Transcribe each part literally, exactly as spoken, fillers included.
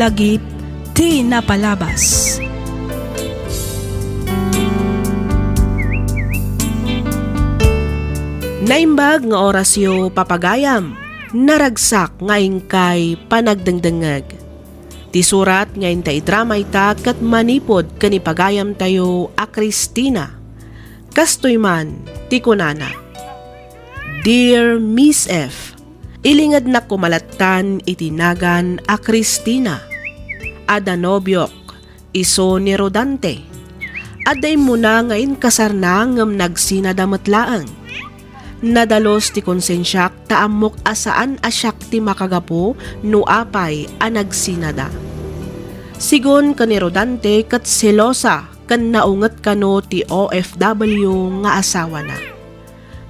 Lagip ti napalabas. Naimbag nga orasyo, papagayam, naragsak nga inkay panagdengdengngeg. Ti surat nga inta idrama ita ket manipud ken ni pagayamtayo a Cristina. Kastoy man ti kunana, Dear Miss F, ilingednak koma lattan iti nagan a Cristina. Adda nobiok, isu ni Rodante. Adda immuna nga inkasarna ngem nagsinada met laeng. Nadalus ti konsensiak ta ammok a saan a siak ti makagapu no apay a nagsinada. Sigun ken ni Rodante ket selosa ken naunget kano ti O F W nga asawana.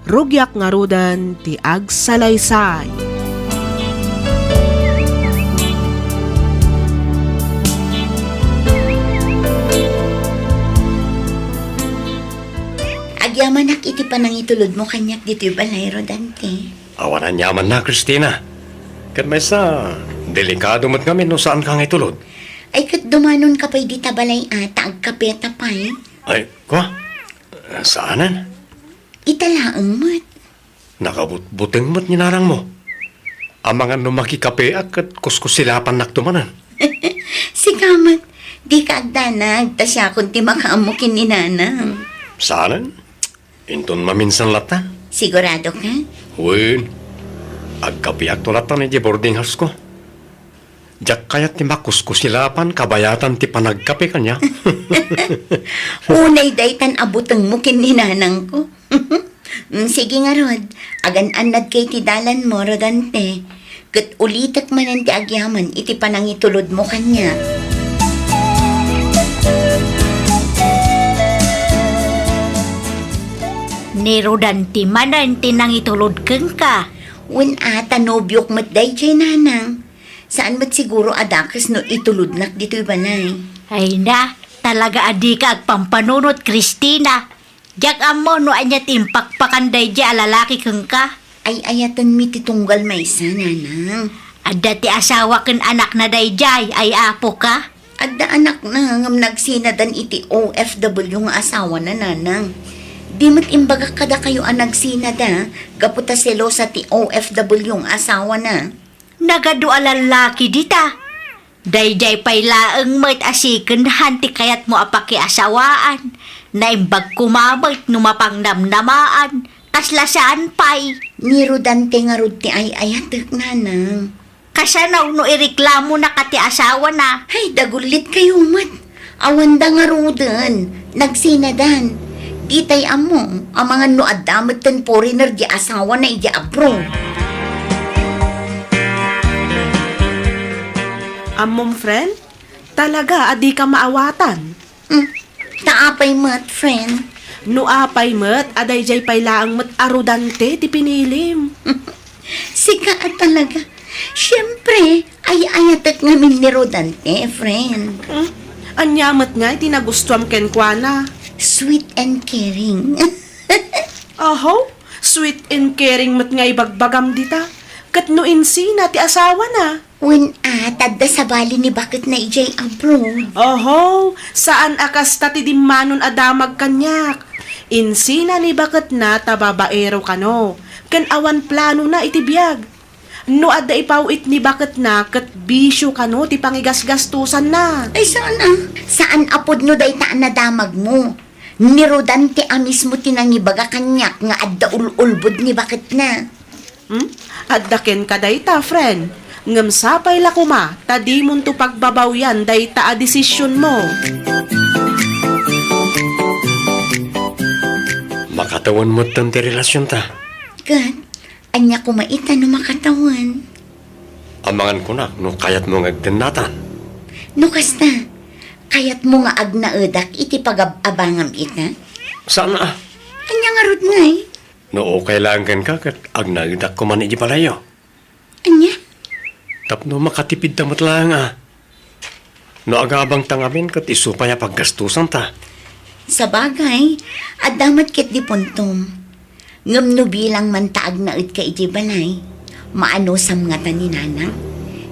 Rugiak ngaruden ti agsalaysay. Agyamanak iti panangitulodmo kaniak ditoy balay, Rodante. Awan aniamanna, Cristina. Ket maysa, delikado met ngamin no saanka nga itulod. Ay, ket dumanonka pay dita balay a ta agkapeta pay. Ay, kua? Saanen? Ita laeng met. Nakabutbuteng met ni nanangmo. Amangan no makikapeak ket kuskusilapannakto manen. Sika met, dika agdanag, ta siakon ti makaammo ken ni nanang. Saanen? Inton maminsan latta? Sigurado ka? Wen, agkapeakto latta idiay boarding house ko. Diak kayat ti makuskusilapan kabayatan ti panagkape kaniak. Unay daytan a butengmo ken ni nanangko. Mm, sige ngarud, agan-annadka iti dalanmo, Rodante. Ket ulitek manen ti agyaman iti panangitulodmo kaniak. Ni Rodante manen ti nangitulod kenka. Wen a, ta nobiok met daydiay, nanang. Saan met siguro a dakes no itulodnak ditoy balay. Ay na, talaga a dika agpampanunot, Cristina. Diak ammo no ania ti impakpakan daydiay a lalaki kenka. Ay-ayatenmi ti tunggal maysa, nanang. Adda ti asawa ken anakna daydiay, ay apoka? Adda anakna ngem nagsinadan iti O F W nga asawana, nanang. Di met imbagak kadakayo a nagsinada gapu ta selosa ti O F W nga asawana. Nagadu a lallaki dita. Daydiay pay laeng met a second hand ti kayatmo a pakiasawaan. Naimbag koma met no mapangnamnamaan. Kasla saan pay. Ni Rodante ngarud ti ay-ayatek, nanang. Kasano no ireklamonaka ti asawana? Hay, dagullitkayo met. Awanda ngaruden, nagsinadan. Ditay ammo, amangan no adda metten foreigner di asawana idiay abroad. Ammom, friend? Talaga a dika maawatan. Hmm, ta apay met, friend? No apay met, a daydiay pay laeng met a Rodante ti pinilim. Sika a talaga. Siyempre, ay-ayatek ngamin ni Rodante, friend. Hmm? Ania met ngay ti nagustuam kenkuana? Sweet and caring. Aho, sweet and caring met nga ibagbagam dita. Ket no insina ti asawana? Wen a, ta adda sabali ni baketna idiay abroad. Oho, saan a kasta ti dimmanon a damag kaniak. Insina ni baketna ta babaero kano, ken awan planona iti biag. No adda ipaw-it ni baketna ket bisio kano ti pangigasgastosanna. Ay, saan a? Saan a pudno dayta a nadamagmo. Ni Rodante a mismo ti nangibaga kaniak nga adda ul-ulbod ni baketna. Hmm? Adda kenka dayta, friend. Ngem sapay la koma ta dimonto pagbabawian dayta a desisionmo. Makatawen metten ti relasionta. Ket, ania koma ita no makatawen? Amangan kunak no kayatmo nga agdennatan. No kasta, kayatmo nga agnaedak iti pagab-abangam ita? Saan a? Ania ngarud ngay? No okay laeng kenka ket agnaedak koman iti balayyo. Ania? Tapno makatipidta met laeng a. No agabangta ngamin ket isu pay a paggastusanta. Sabagay, adda met ketdi puntom. Ngem no bilang man ta agnaedka iti balay, maanusam ngata ni Nanang?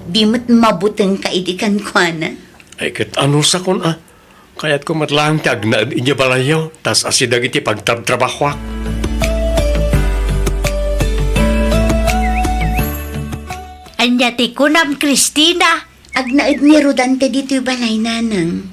Di met mabutengka idi kenkuana. Ay, ket anusakon a? Kayatko met laeng ti agnaed idiay balayyo, ta as-asideg iti pagtrabtrabahoak. Ania ti kunam, Cristina? Agnaed ni Rodante ditoy balay, Nanang.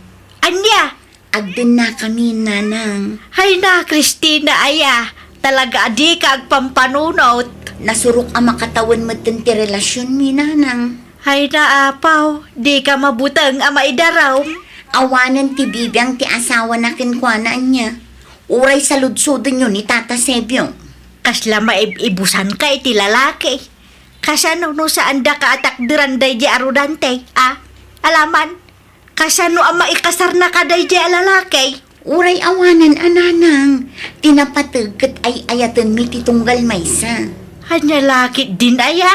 Ania? Agdennakami, Nanang. Hay na, Cristina, aya, talaga a dika agpampanunot. Nasurok a makatawen metten ti relasionmi, Nanang. Hay na, apaw, dika mabuteng a maidarum. Awanen ti bibiang ti asawana kenkuana, ania. Uray saludsodenyo ni Tata Sebio. Kasla maib-ibusanka iti lalaki. Kasano no saandaka a takderan daydiay a Rodante, a? Alaman, kasano a maikasarnaka daydiay a lalaki? Uray awanen a, Nanang, ti napateg ket ay-ayatenmi ti tunggal maysa. Ania la ketdin aya?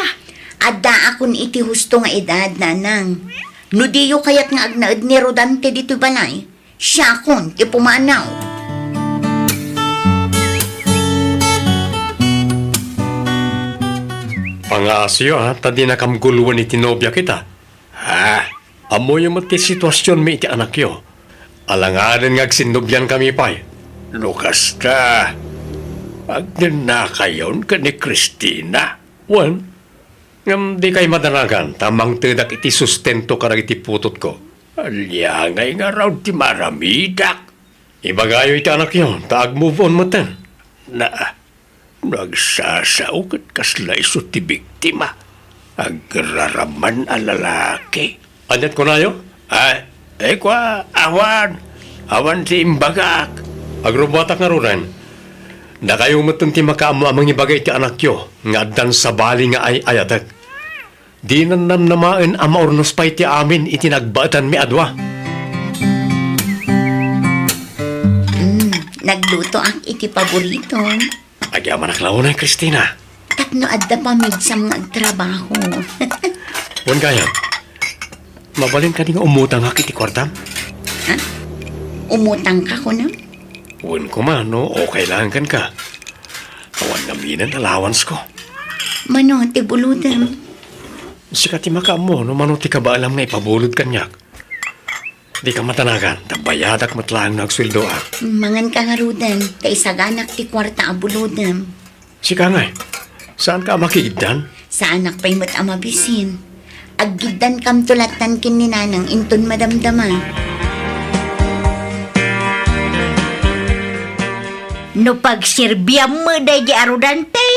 Addaakon iti husto nga edad, Nanang. No diyo kayat nga agnaed ni Rodante ditoy balay, siakon ti pumanaw. Pangaasiyo, a, ta dinakam guluan iti nobia kita. Ah, ammoyo met ti situasionmi iti anakyo. Alangaden nga agsinnobiankami pay. No kasta, agdennakayon ken ni Cristina. Wen, ngem dikay madanagan ta mangtedak iti sustento kadagiti putotko. Ania ngay ngarud ti maaramidak? Ibagayo iti anakyo ta ag-move on metten. Na, nagsasao ket kasla isu ti biktima. Agraraman a lalaki. Aniat kunayo? Ay, ay, kua, awan. Awan ti imbagak. Agrubbuatak ngaruden. Dakayo metten ti makaammo a mangibaga iti anakyo nga addan sabali nga ay-ayatek. Dinan namnamaen a maurnos pay ti amin iti nagbaetanmi a dua. Mm, naglutoak iti paboritom. Agyamanak la unay, Cristina. Tapno adda pamigsam nga agtrabaho. Wen gayam, mabalin kadi nga umutangak iti kuartam? Ha? Umutangka, kunam? Wen koma no okay laeng kenka. Awan ngaminen allowance ko. Mano ti bulodem? Sika ti makaammo no mano ti kabaelam nga ipabulod kaniak. Dika madanagan, ta bayadak met laeng no agsueldoak. Manganka ngaruden, ta isaganak ti kuarta a bulodem. Sika ngay, saanka a makigiddan? Saanak pay met a mabisin. Aggiddankamto lattan ken ni Nanang inton madamdama. No pagserbiam met daydi a Rodante.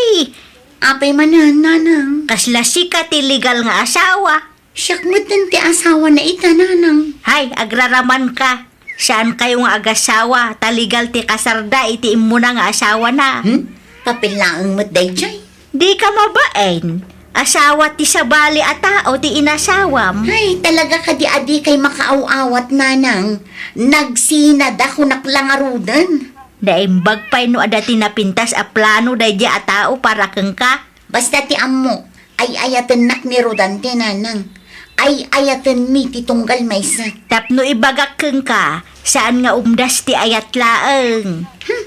Apay manen, Nanang? Kasla sika ti legal nga asawa. Siak metten ti asawana ita, Nanang. Hay, agraramanka. Saankayo nga agasawa, ta legal ti kasarda iti immuna nga asawana. Hmm? Papel laeng met daydiay. Dika mabain. Asawa ti sabali a tao ti inasawam. Ay, talaga kadi a dikay makaaw-awat, Nanang. Nagsinada kunak la ngaruden. Naimbag pay no adda ti napintas a plano daydiay a tao para kenka. Basta ti ammok, ay-ayatennak ni Rodante, Nanang. Ay-ayatenmi ti tunggal maysa. Tapno ibagak kenka, saan nga umdas ti ayat laeng. Hmm,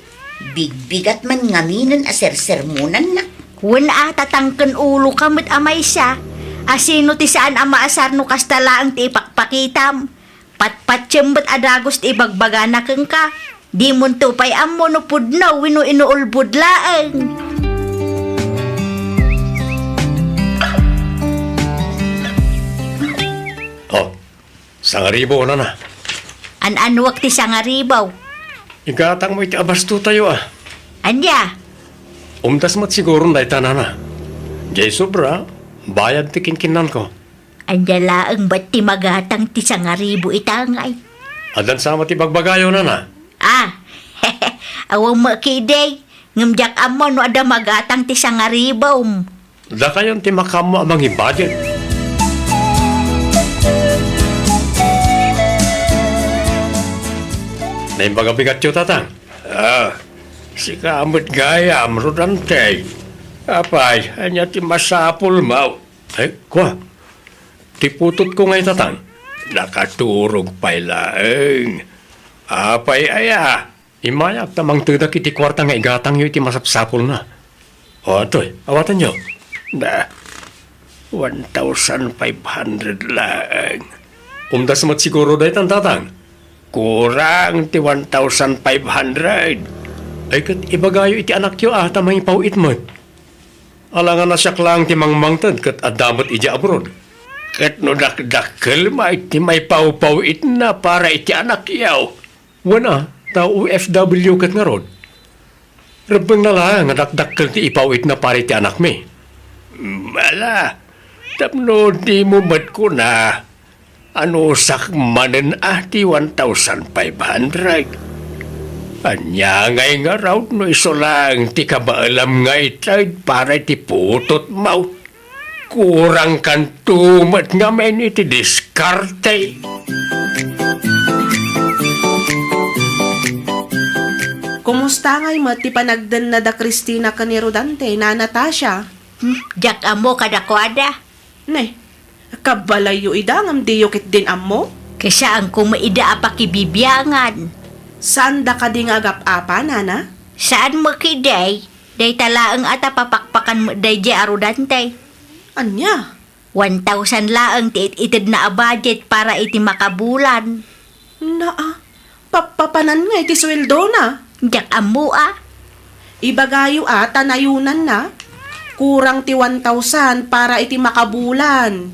bigbigat man ngaminen a sersermonannak. Wen a, tatangken uloka met a maysa. A sino ti saan a maasar no kasta laeng ti ipakpakitam? Patpatiem met a dagus ti ibagbagana kenka. Dimonto pay ammo no pudno wenno inuulbod laeng. Oh, sangaribu, nana. An-anuak ti sangaribu? Igatangmo iti abastotayo, a. Ania? Umdas met siguron dayta, nana. Diay sobra, bayad ti kinkinnanko. Ania laeng met ti magatang ti sangaribu ita ngay? Addan sama ti bagbagayo, nana. Ah, awan met kidi, ngem diak ammo no adda magatang ti sangaribum. Dakayon ti makaammo a mangibudget. Naimbag a bigatyo, Tatang? Ah, sika met gayam, Rodante. Apay, ania ti masapulmo? Ay, kua. Ti putotko ngay, Tatang. Nakaturog pay laeng. Apay aya? Immayak ta mangtedak iti kuarta nga igatangyo iti masapsapulna. O, atoy, awatenyo. Na. One thousand five hundred laeng. Umdas met siguro daytan, Tatang. Kurang ti one thousand five hundred. Ay, ket ibagayo iti anakyo a ta mangipaw-it met. Alangan a siak laeng ti mangmangted ket adda met idiay abroad. Ket no dakdakkel met ti maipaw-paw-itna para iti anakyo. Wen a, ta O F W ket ngarud. Rebbengna laeng a dakdakkel ti ipaw-itna para iti anakmi. Ala, tapno dimo met kuna, anusak manen a ti one thousand five hundred. Ania ngay ngarud no isu laeng ti kabaelam nga ited para iti putotmo? Kurangkanto met ngamin iti diskarte. Kumusta ngay met ti panagdenna da Cristina ken ni Rodante, Nana Tasha? Hmm, diak ammo kadakuada. Ne, kabalayyo ida ngem diyo ketdin ammo? Kasaanko met ida a pakibibiangan. Saanda kadi nga agap-apa, Nana? Saan met ketdi. Dayta laeng a ta papakpakan met daydiay a Rodante. Ania? One thousand laeng ti it-itedna a budget para iti makabulan. Naa, pappapanan ngay ti sueldona? Diak ammo a. Ibagayo a ta nayonanna. Kurang ti one thousand para iti makabulan.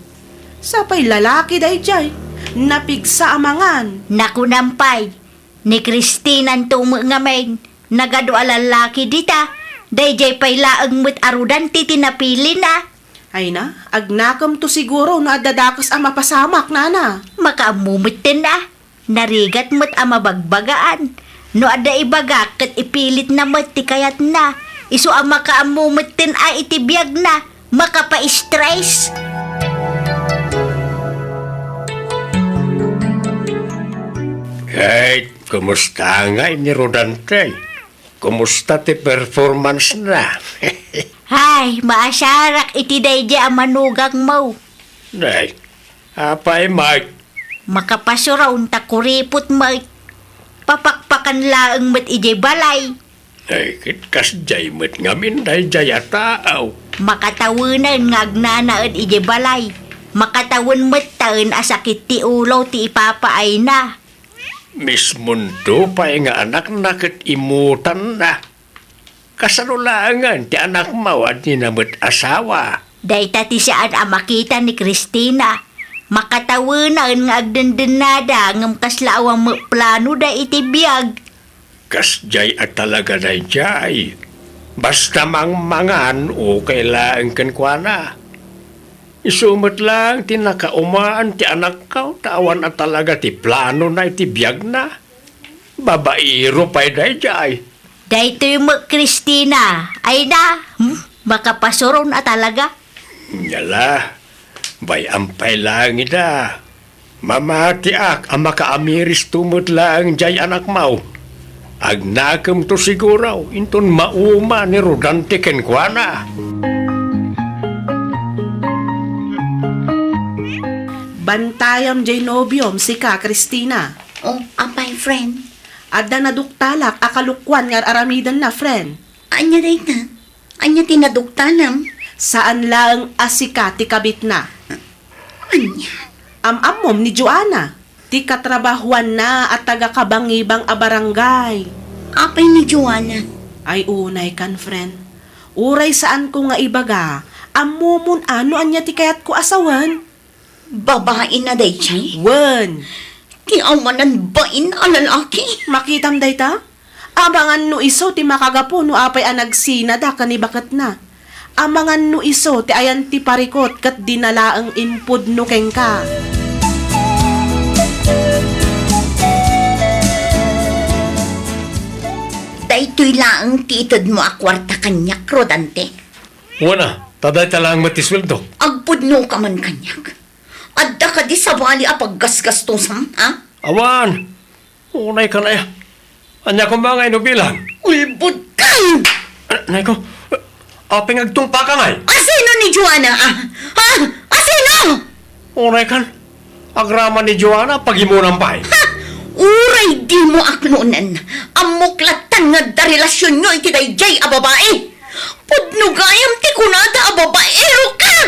Sapay lalaki daydiay. Napigsa a mangan. Nakunam pay. Ni Cristinanto met ngamin, nagadu a lallaki dita, daydiay pay laeng met a Rodante ti napilina. Ay na, agnakemto siguro no adda dakes a mapasamak, Nana. Makaammo metten a, narigat met a mabagbagaan. No adda ibagak ket ipilitna met ti kayatna, isu a makaammo metten a iti biagna, makapastress. Hey, kumusta ngay ni Rodante? Kumusta ti performance na? Ay, maasarak iti daydiay a manugangmo. Nay, apay, Mike? Makapasuron ta kuripot, Mike. Papakpakan laeng met idiay balay. Ay, ket kasdiay met ngamin daydiay a tao. Makatawenen nga agnanaed idiay balay. Makatawen metten a sakit ti ulo ti ipapaayna. Mismonto pay nga anakna ket immutanna. Kasano laengen ti anakmo a dina met asawa? Dayta ti saan a makita ni Cristina. Makatawenen nga agdendennada ngem kasla awan met planoda iti biag. Kasdiay a talaga daydiay. Basta mangmangan, okay laeng kenkuana. Isu met laeng ti nakaumaan ti anakko ta awan a talaga ti planona iti biagna. Babaero pay daydiay. Daytoy met Cristina, ay na, hmm? Makapasuron a talaga. Nyala, bay-am pay laeng ida. Mamatiak a makaamiristo met laeng diay anakmo. Agnakemto siguro inton mauma ni Rodante kenkuana. Bantayam diay nobiom, sika, Cristina. Oh, apay, friend? Adda naduktalak a kalukuan nga ar-aramidenna, friend. Ania dayta? Ania ti naduktalam? Saan laeng a sika ti kabitna. Ania? Am-ammom ni Joanna, ti katrabahoanna a taga-Kabangibang a barangay. Apay ni Joanna? Ay, unay kan, friend. Uray saanko nga ibaga, ammomon a no ania ti kayatko a sawen. Babaina daydiay? Wen. Ti awanan bain a lalaki? Makitam dayta? Amangan no isu ti makagapu no apay a nagsinada ken ni baketna. Amangan no isu ti ayan ti parikut ket dina laeng impudno kenka. Daytoy laeng ti itedmo a kuarta kaniak, Rodante. Wen a, ta dayta laeng met ti sueldo. Agpudnoka man kaniak. Adda kadi sabali a paggasgastusam, ha? Awan! Unay ka na ya. Ania koma nga inubilan? Ulbodkan! Eh, nay ko, apay nga agtungpaka ngay? Asino ni Joanna, ah? Ha? Asino? Unay kan, agraman ni Joanna, pagimunam pay. Ha? Uray dimo aknonen, ammok lattan nga adda relasionyo iti daydiay a babai. Pudno gayam ti kunada a babaero ka!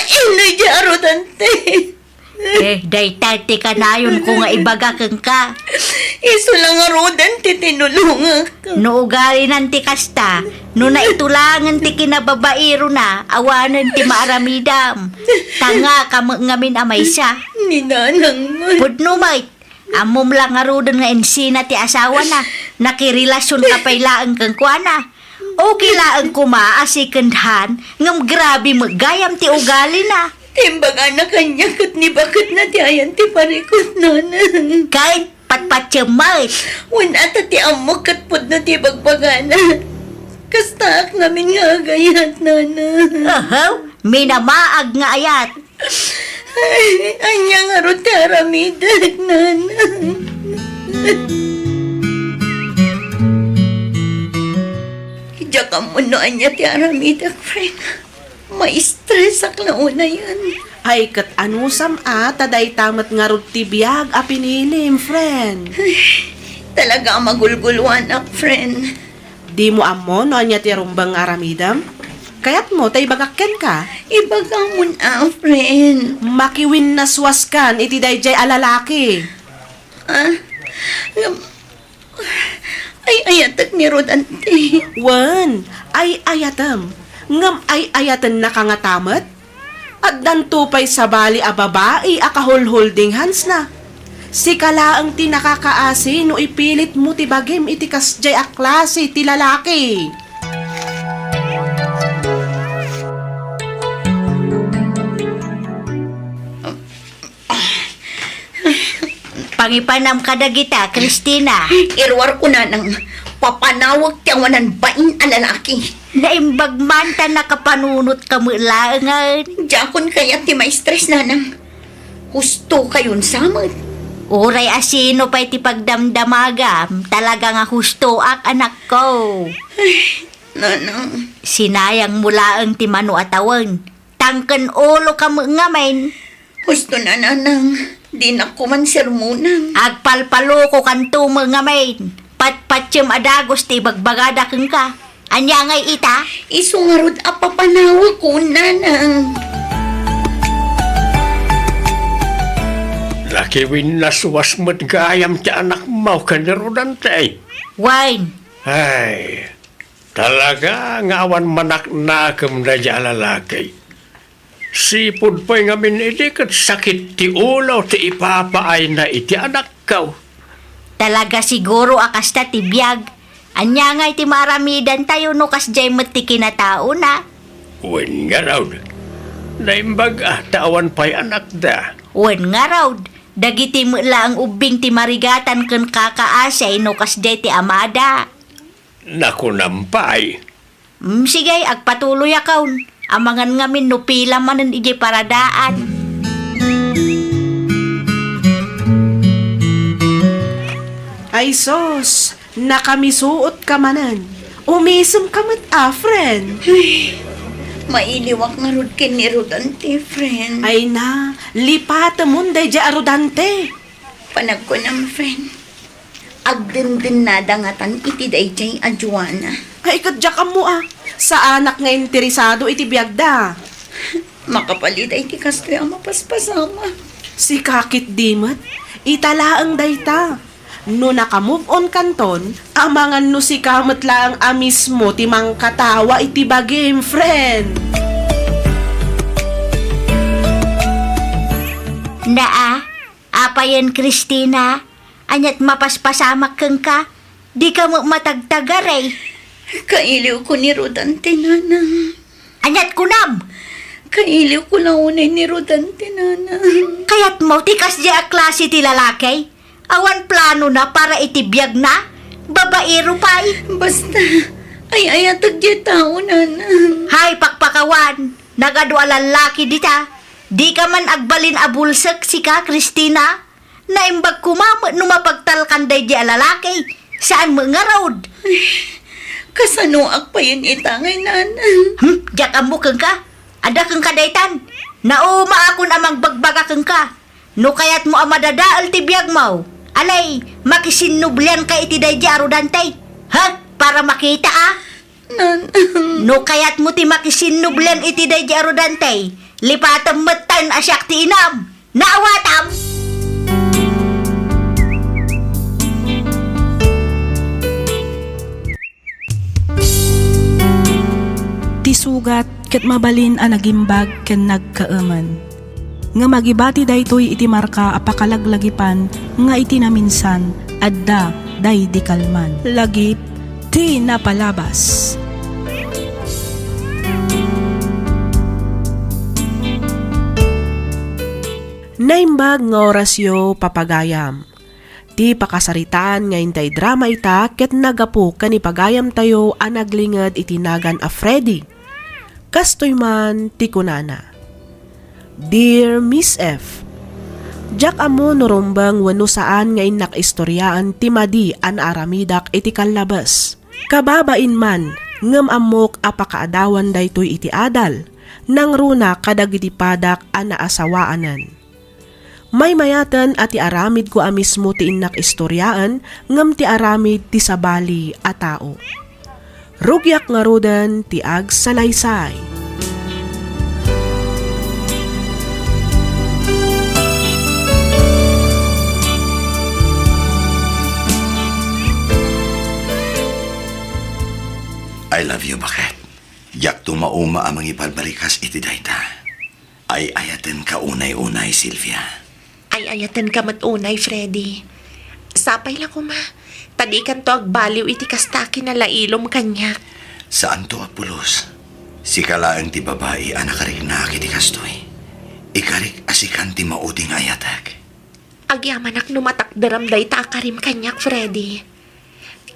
Inoy di a Rodante. Eh, dayta ti kanayonko nga ibaga kenka. Isu la ngaruden ti tinulongak. No ugalinan ti kasta, no naitulangen ti kinababairona, awanen ti maaramidam. Tangaka met ngamin a maysa. Ni nanang man. Pudno met. Ammom la ngaruden nga insina ti asawana, nakirelasionka pay laeng kenkuana. Okay laeng koma a second hand, ngem grabe met gayam ti ugalina. Ti imbagana kaniak ket nibaketna ti ayan ti parikut, nanang. Ket patpatiem met. Wen ata ti ammok ket pudno ti ibagbagana. Kastaak ngamin nga agayat, nanang. Ahaw, minamaag nga ayat. Ay, ania ngarud ti aramidek, nanang? Diak ammo no ania ti aramidek, friend. Ma-stress-ak la unayen. Ay, ket anusam a, ta dayta met ngarud ti biag a pinilim, friend. Ay, talaga a magulguluanak, friend. Dimo ammo no ania ti rumbeng nga aramidem? Kayatmo ta ibagak kenka? Ibagamon a, friend. Makiwinnaswaskan iti daydiay a lalaki. Ah, ngem, ay-ayatek ni Rodante. Wen, ay-ayatem. Ngem ay-ayatennaka ngata met? Addanto pay sabali a babai a kahulhulding hansna. Sika laeng ti nakakaasi no ipilitmo ti bagim iti kasdiay a klase ti lalaki. Pangipanam kadagita, Christina. Iruarko, nanang, papanawek ti awanan bain a lalaki. Naimbag man ta nakapanunotka met laengen. Diakon kayat ti ma-stress, nanang. Hustokayon sa met. Uray a sino pay ti pagdamdamagam, talaga nga hustoak, anakko. Ay, nanang. Sinayangmo laeng ti mano a tawen. Tangken uloka met ngamin. Husto na, nanang. Dinak koma sermonan. Agpalpalokokanto met ngamin. Patpatiem a dagus ti ibagbagada kenka. Ania ngay ita? Isu ngarud a papanawekon, nanang. Nakiwinnaswas met gayam ti anakmo ken ni Rodante. Wen. Ay, talaga nga awan manaknakem daydiay a lalaki. Sipud pay ngamin idi ket sakit ti ulo ti ipapaayna iti anakko. Talaga siguro a kasta ti biag. Ania ngay ti maaramidantayo no kasdiay met ti kinataona? Wen ngarud, naimbag a ta awan pay anakda. Wen ngarud, dagiti met laeng ubbing ti marigatan ken kakaasi no kasdiay ti amada. Nakunam pay. Mm, sige, agpatuloyakon. Amangan ngamin no pila manen idiay paradaan. Ay sus, nakamisuotka manen. Umisemka met a, friend. Ay, mailiwak ngarud ken ni Rodante, friend. Ay na, lipatemon daydiay a Rodante. Panagkunam, friend. Agdendennada ngatan iti daydiay a Joanna. Ay, ket diak ammo a. Saanak nga interesado iti biagda. Makapalita iti kastoy a mapaspasamak. Sika ketdi met, ita laeng dayta. No naka-move on kanton, amangan no sika met laeng a mismo ti mangkatawa iti bagim, friend. Naa, Apayen, Christina, aniat mapaspasamak kenka? Dika met matagtagari. Kailiwko ni Rodante, nanang. Aniat kunam? Kailiwko la unay ni Rodante, nanang. Kayatmo ti kasdiay a klase ti lalaki? Awan planona para iti biagna? Babaero pay? Basta, ay-ayatek diay tao, nanang. Hay, pakpakawan. Nagadu a lallaki dita. Dika man agbalin a bulsek, sika, Christina? Naimbag koma met no mapagtalkan daydiay a lalaki. Saan met ngarud? Kasanoak payen ita ngay, nanang? Hmm, diak ammo kenka. Adda kenka daytan. Naumaakon a mangbagbaga kenka. No kayatmo a madadael ti biagmo, anay, makisinnublianka iti daydiay a Rodante. Ha? Para makita a? Nanang. No kayatmo ti makisinnublian iti daydiay a Rodante, Lipatem metten a siak ti inam. Naawatam! Ti sugat ket mabalin a nagimbag ken nagkaemen. Ngem agibati daytoy iti marka a pakalaglagipan nga iti naminsan, adda daydi kalman. Lagip ti napalabas. Naimbag nga orasyo, papagayam. Ti pakasaritaan nga intay drama ita ket naggapu ken ipagayamtayo a naglinged iti nagan a Freddy. Kastoy man ti kunana, "Dear Miss F, diak ammo no rumbeng wenno saan nga innak istoriaen ti madi a naaramidak iti kallabes. Kababain man, ngem ammok a pakaadawan daytoy iti adal, nangruna kadagiti padak a naasawaanen. Maymayaten a ti aramidko a mismo ti innak istoriaen, ngem ti aramid ti sabali a tao. Rugiak ngaruden ti agsalaysay." I love you, Baket. Diak tumauma a mangibalbalikas iti dayta. Ay-ayatenka unay-unay, Sylvia. Ay-ayatenka met unay, Freddy. Sapay la koma, ta dikanto agbaliw iti kasta a kinalailom kaniak. Saanto a pulos. Sika laeng ti babai a nakariknaak iti kastoy. Ikarik a sikan ti maudi nga ayatek. Agyamanak no matakderam dayta a karim kaniak, Freddy.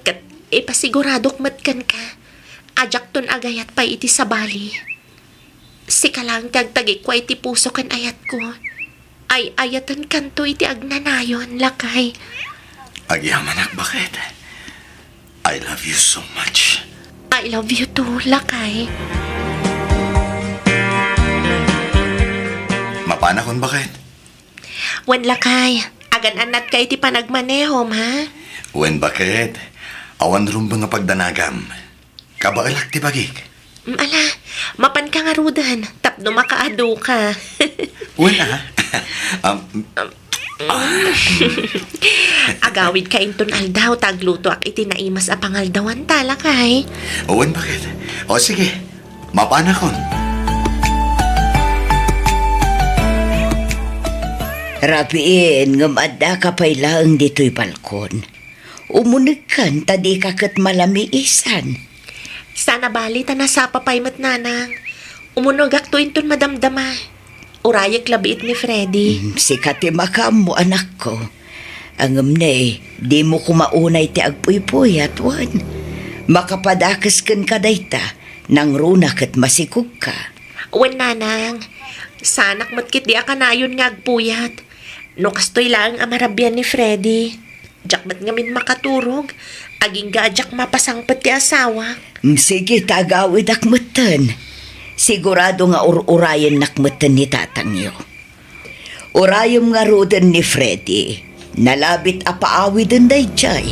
Ket ipasiguradok met kenka a diakton agayat pay iti sabali. Sika laeng ti agtagikua iti puso ken ayatko. Ay-ayatenkanto iti agnanayon, lakay. Agyamanak, Baket. I love you so much. I love you too, lakay. Mapanakon, Baket? Wen, lakay, agan-annatka iti panagmanehom, ha? Wen, Baket, awan rumbeng a pagdanagam. Kabaelak ti bagik. Mm, ala, mapanka ngaruden tapno makaaduka. Wen, ah. Um, ah. Agawidka inton aldaw ta aglutoak iti naimas a pangaldawan ta, lakay. Wen, Baket? O, sige. Mapanakon. Rabiin, ngem addaka pay laeng ditoy balkon. Umunegkan ta dika ket malamiisan. Sana bali ta nasapa pay met, nanang. Umunegakto inton madamdama. Urayek labiit ni Freddy. Mm, sika ti makaammo, anakko. Ngem ne, dimo koma unay ti agpuy-puyat, wen. Makapadakes kenka dayta, nangruna ket masikogka. Wen, nanang. Saanak met ketdi a kanayon nga agpuyat. No kastoy laeng a marabian ni Freddy. Diak met ngamin makaturog, agingga a diak mapasangpet ti asawak. Mm, sige, ta agawidak metten. Sigurado nga ur-urayennak metten ni tatangyo. Urayem ngaruden ni Freddy, nalabit a paawiden daydiay.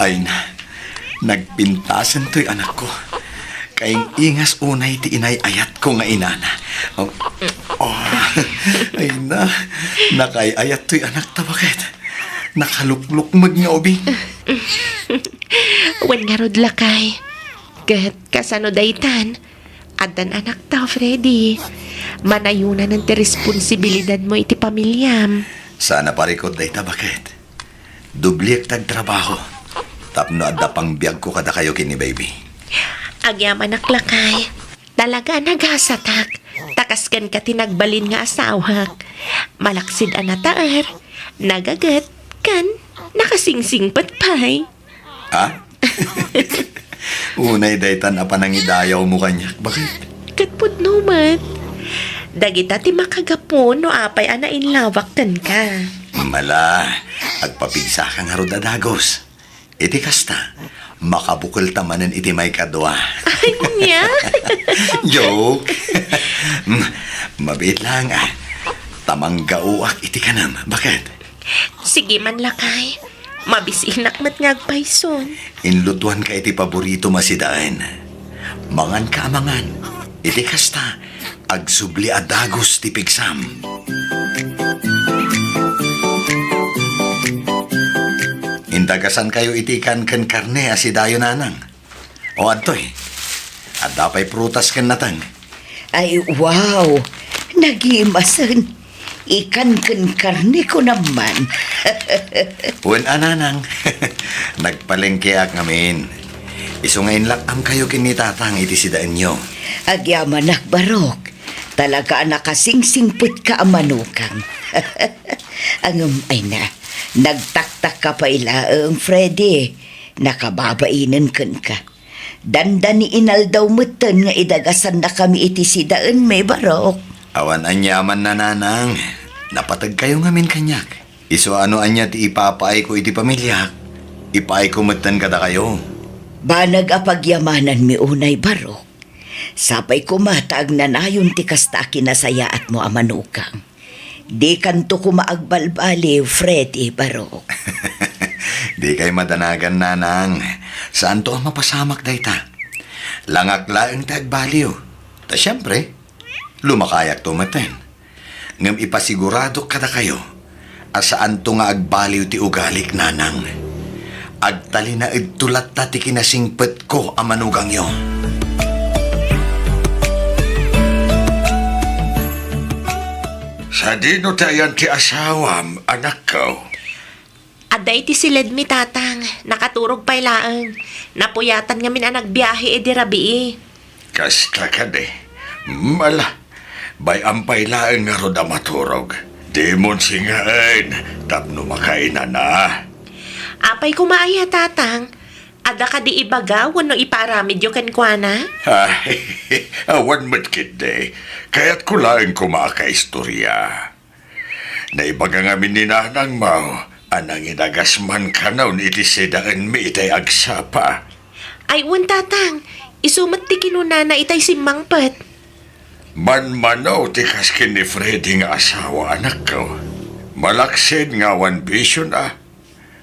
Ay na, nagpintasen toy anakko. Kaing-ingas unay ti inay-ayatko nga inana. Oh, oh, ay na, nakaay-ayat toy anakta, Baket. Nakaluklukmeg nga ubing. Wen ngarud, lakay. Ket kasano daytan? Addan anakta, Freddy. Manayonanen ti responsibilidadmo iti pamiliam. Sana parikot dayta, Baket. Dobliek ti agtrabaho tapno adda pangbiagko kadakayo ken ni baby. Agyamanak, lakay. Talaga a nagasatak. Ta kas kenka ti nagbalin nga asawak. Malaksid a nataer, nagaget, ken nakasingsingpet pay. Ha? Unay daytan a panangidayawmo kaniak, Baket? Ket pudno met. Dagita ti makagapu no apay a nainlawak kenka. Mala, agpapigsaka ngarud a dagus. Iti kasta, makabukelta manen iti maikadua. Ania? Joke. Mm, mabiit lang, ah. Ta manggaoak iti kanem, Baket? Sige man, lakay. Mabisinak met nga agpayson. Inlutuanka iti paboritom a sidaen. Manganka a mangan. Iti kasta, agsubli a dagus ti pigsam. Indagasankayo iti kan ken karne a sidayo, Nanang. O, adtoy. Adda pay prutas ken nateng. Ay, wow! Nagimasen. Ikan ken karne ko naman. Wen a, Nanang. Nagpalengkeak ngamin. Isu nga inlak-amkayo ken ni Tatang iti sidaenyo. Agyamanak, Barok. Talaga a nakasingsingpetka a manugang. Ngem, ay na, nagtaktakka pay laeng, Freddy. Nakababainen kenka. Dandani inaldaw metten nga idagasannakami iti sidaenmi, Barok. Awan aniamanna, Nanang. Napategkayo ngamin kaniak. Isu a no ania ti ipapaayko iti pamiliak, ipaayko metten kadakayo. Banag a pagyamananmi unay, Barok. Sapay koma ta agnanayon ti kasta a kinasayaatmo a manugang. Dikanto koma agbalbaliw, Freddy, Barok. Dikay madanagan, Nanang. Saanto a mapasamak dayta. Langak laeng ti agbaliw. Ta siempre, lumakayakto metten. Ngem ipasiguradok kadakayo a saanto nga agbaliw ti ugalik, Nanang. Agtalinaedto latta ti kinasingpetko a manugangyo. Sadino ti ayan ti asawam, anakko? Adda iti siledmi, Tatang. Nakaturog pay laeng. Napuyatan ngamin a nagbiahe idi rabii. Kasta kadi. Mala, bay-am pay laeng ngarud a maturog. Dimon singaen tapno makainana. Apay koma aya, Tatang? Adda kadi ibaga wenno ipaaramidyo kenkuana? Ay, awan met ketdi. Kayatko laeng koma a kaistorya. Naibaga ngamin ni nanangmo a nangidagas man kanon iti sidaenmi itay agsapa. Ay, wen, Tatang. Isu met ti kinunana itay simmangpet. Manmano ti kas ken ni Freddy nga asawa, anakko. Malaksid nga awan bisiona.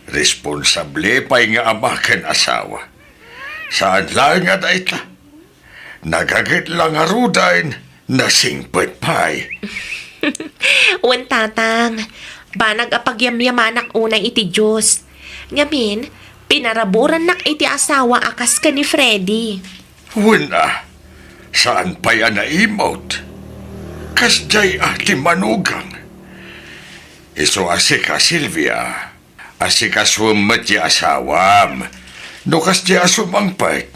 Responsable pay nga ama ken asawa. Saan laeng a dayta. Nagaget la ngaruden, nasingpet pay. Wen, Tatang, banag a pagyamyamanak unay iti Dios. Ngamin, pinaraburannak iti asawa a kas ken ni Freddy. Wen a, saan pay a naimot? Kasdiay a ti manugang. Isu a sika, Silvia, asikasuem met ti asawam. No kasdiay a sumangpet,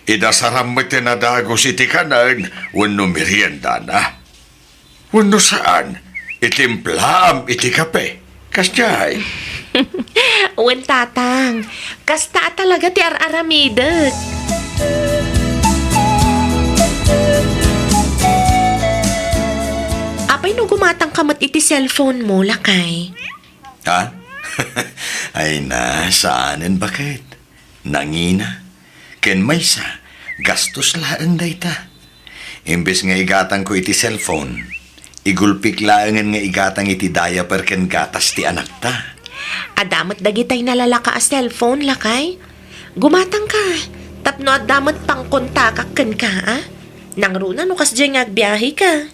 idasaram met ti nadagus iti kanen wenno meriendana. Wenno saan, itimplaam iti kape. Kasdiay. Wen, Tatang. Kasta a talaga ti ar-aramidek. Apay no gumatangka met iti cellphone mo, lakay? Ha? Ay na, saanen, baket. Nangina. Ken maysa, gastos laeng dayta. Imbes nga igatangko iti cellphone, igulpik laengen nga igatang iti diaper ken gatas ti anakta. Adda met dagitay nalalaka a cellphone, lakay. Gumatangka, tapno adda met pangkontakak kenka, a? Nangruna no kasdiay nga agbiaheka.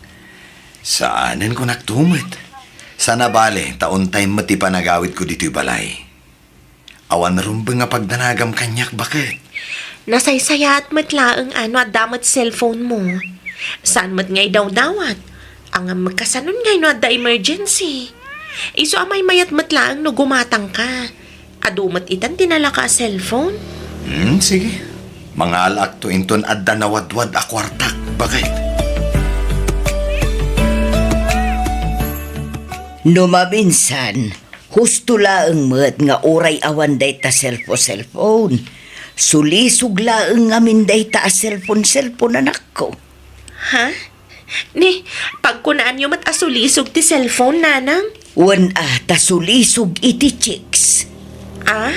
Saanen, kunak tumet. Sana bale, ta on time met ti panagawidko ditoy balay. Awan rumbeng a pagdanagam kaniak, baket. Nasaysayaat met laeng a no adda met cellphone mo. Saan met nga idawdawat? Ngem kasanon ngay no adda emergency? Isu a maymayat met laeng no gumatangka. Adu met itan ti nalaka a cellphone. Hmm, sige. Mangalaakto inton adda nawadwad a kuartak, baket. No maminsan, husto laeng met nga uray awan dayta cellphone-cellphone. Sulisog laeng ngamin dayta a cellphone-cellphone, anakko. Ha? Ni, pagkunaanyo met a sulisog ti cellphone, nanang? Wen a, ta sulisog iti chicks. Ah?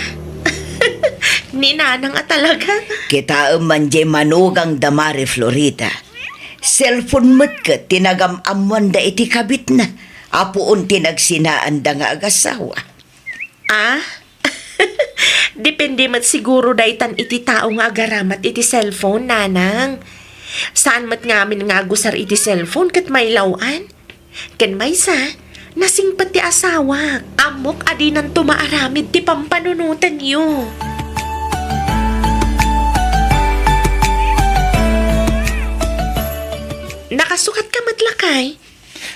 Ni nanang a talaga? Kitaem man jay manugang da Mari Florida. Cellphone met ket ti nagam-ammoanda iti kabitna, a puon ti nagsinaanda nga agasawa. Ah? Depende met siguro daytan iti tao nga agaramat iti cellphone, nanang. Saan met ngamin nga agusar iti cellphone ket mailaw-an. Ken maysa, nasingpet ti asawak. Ammok a dinanto maaramid ti pampanunotenyo. Nakasukat ka met, lakay?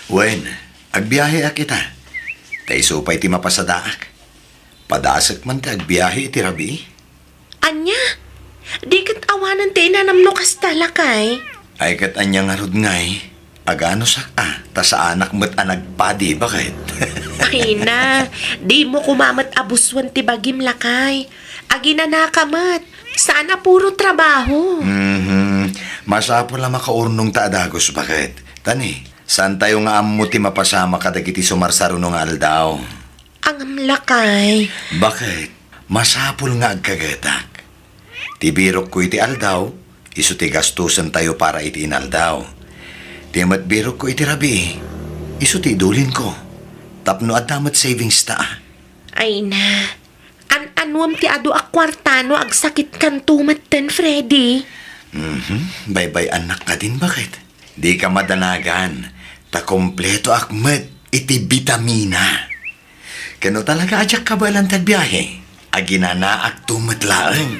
Wen, agbiaheak ita. Ta isu pay ti mapasadaak. Padasek man ti agbiahe iti rabii. Ania? Di ket awanen ti inanam no kasta, lakay? Ay, ket ania ngarud ngay? Aganusak a, ta saanak met a nagpadi, baket? Ay na, dimo koma met abusuen ti bagim, lakay. Aginanaka met, saan a puro trabaho. Mhm. Masapul a makaurnong ta a dagus, baket? Ta ni, saantayo nga ammo ti mapasamak kadagiti sumarsaruno nga aldaw. Ngem, lakay. Baket? Masapul nga agkagetak. Ti birokko iti aldaw, isu ti gastusentayo para iti inaldaw. Ti met birokko iti rabii, isu ti idulinko. Tapno adda met savings ta. Ay na. An-anuem ti adu a kuarta no agsakitkanto metten, Freddy? Mhm. Baybay-annak kadin, baket? Dika madanagan, ta kompletoak met iti bitamina. Ken no talaga a diak kabaelan ti agbiahe, aginanaakto met laeng.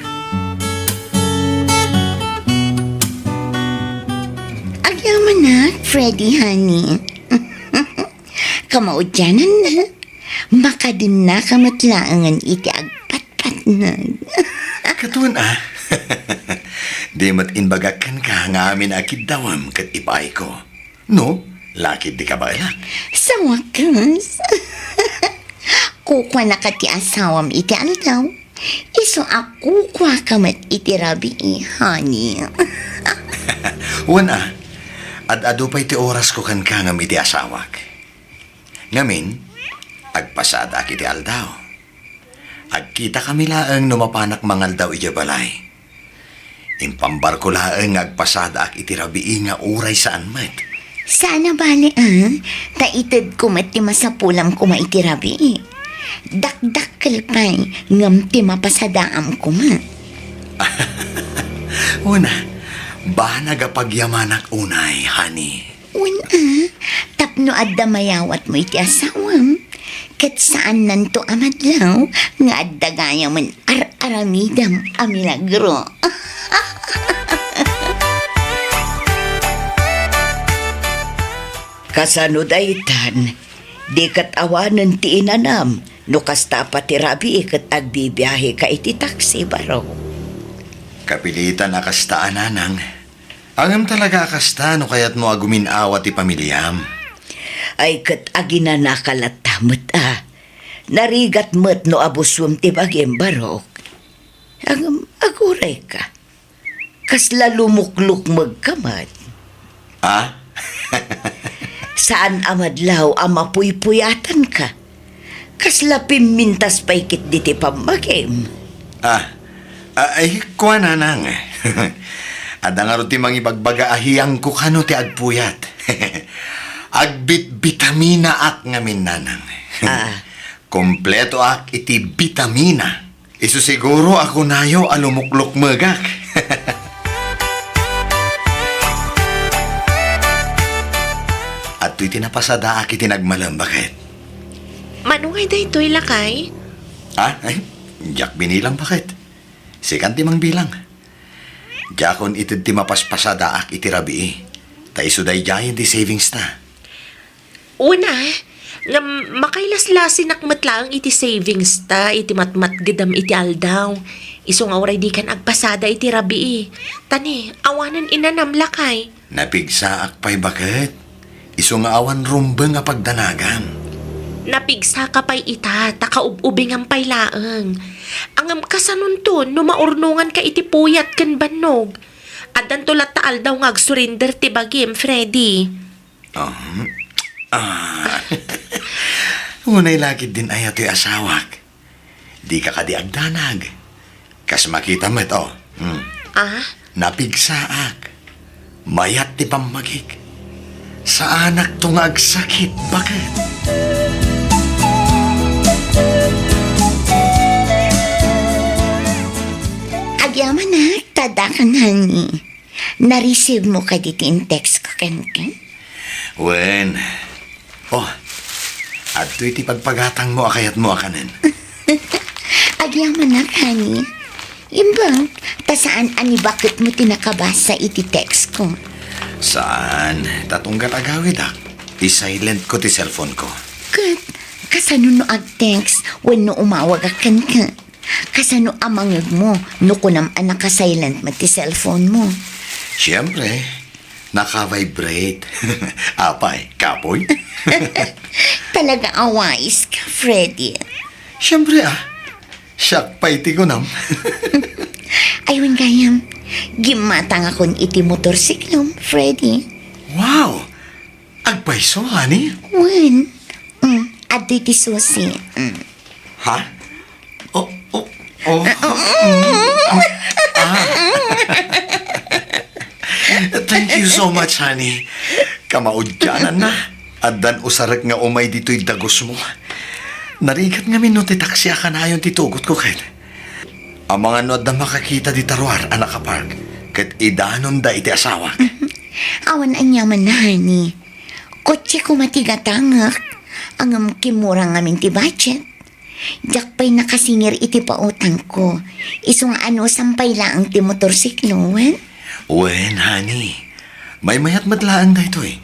Agyamanak, Freddy, honey. Kamaudiananna, makadennaka met laengen iti agpatpatnag. Katon a. Di met imbagak kenka nga amin a kiddawem ket ipaayko. No, lakay, di kabaelak. Sa wakas. Kukuanaka ti asawam iti aldaw. Isu a kukuaka met iti rabii, honey. Wen a, ad-adu pay ti orasko kenka ngem iti asawak. Ngamin, agpasadaak iti aldaw. Agkitakami laeng no mapanak mangaldaw idiay balay. Impambarko laeng nga agpasadaak iti rabii nga uray saan met. Saan a bale, a, ta itedko met ti masapulam koma iti rabii. Dakdakkel pay, ngem ti mapasadaam koma. Una, banag a pagyamanak unay, honey. Wen a, tapno adda mayawatmo iti asawam, ket saannanto a madlaw nga adda gayamen ar-aramidam a milagro. Kasano daytan? Di ket awanen ti inanam no kasta a pati rabii ket agbibiaheka iti taksi, barok. Kapilitan a kasta a, nanang. Ngem talaga a kasta no kayatmo a gumin-awa ti pamiliam. Ay, ket aginanaka latta met a. Narigat met no abusuem ti bagim, barok. Ngem agurayka. Kasla lumuklukmegka met. A? Saan a madlaw a mapuypuyatanka. Kasla pimmintas pay ketdi ti pammagim. A, a, ay, kua, nanang. Adda ngarud ti mangibagbaga a hiyangko kano ti agpuyat. Agbitbitaminaak ngamin, nanang. A. Kompletoak iti bitamina. Isu siguro a kunayo a lumuklukmegak. Adtoy ti napasadaak iti nagmalem, baket? Mano ngay daytoy, lakay? A? Ay, diak binilang, baket. Sikan ti mangbilang. Diakon ited ti mapaspasadaak iti rabii, ta isu daydiayen ti savings ta. Una, ngem makailaslasinak met laeng iti savings ta iti matmatgedam iti aldaw. Isu nga uray dikan agpasada iti rabii. Ta ni, awanen inanam, lakay. Napigsaak pay, baket. Isu nga awan rumbeng a pagdanagam. Napigsaka pay ita, ta kaub-ubingam pay laeng. Ngem kasanonto no maurnonganka iti puyat ken bannog? Addanto latta aldaw nga agsurinder ti bagim, Freddy. Um, ah. Unay la ketdin aya toy asawak. Dika kadi agdanag. Kas makita met, o. Hmm. A? Napigsaak. Mayat ti pammagik. Saanakto nga agsakit, baket? Agyamanak, tadakan, honey. Na-receive mo kadi ti in-text ko kenka? Wen. Oh, adtoy ti pagpagatangmo a kayatmo a kanen. Agyamanak, honey. Imbag, ta saan a ni baketmo ti nakabasa iti text ko? Saan, ta tunggal agawidak, i-silent ko ti cellphone ko. Ket, kasano no ag-text wenno umawagak kenka? Kasano a mangngegmo no kunam a naka-silent met ti cellphone mo? Siempre, naka-vibrate. Apay, kapoy? Talaga a wais ka, Freddy. Siempre, ah. Siak pay ti kunam. Ay, wen gayam, gimmatangakon iti motorsiklom, Freddy. Wow! Agpayso, honey? Wen. Mm, adtoy ti susi. Mm. Ha? Oh, oh, oh. Mm. Ah. Thank you so much, honey. Kamaudiananna. Addan usarek nga umay ditoy dagusmo. Narigat ngamin no ti taksi a kanayon ti tugotko ket. Amangan no adda makakita dita ruar a nakapark, ket idanonda iti asawak. Awan aniamanna, honey. Kotse koma ti gatangek, ngem kimmurang ngamin ti budget. Diak pay nakasingir iti pautangko. Isu nga anusam pay laeng ti motorsiklo, wen? Wen, honey. Maymayat met laeng daytoy.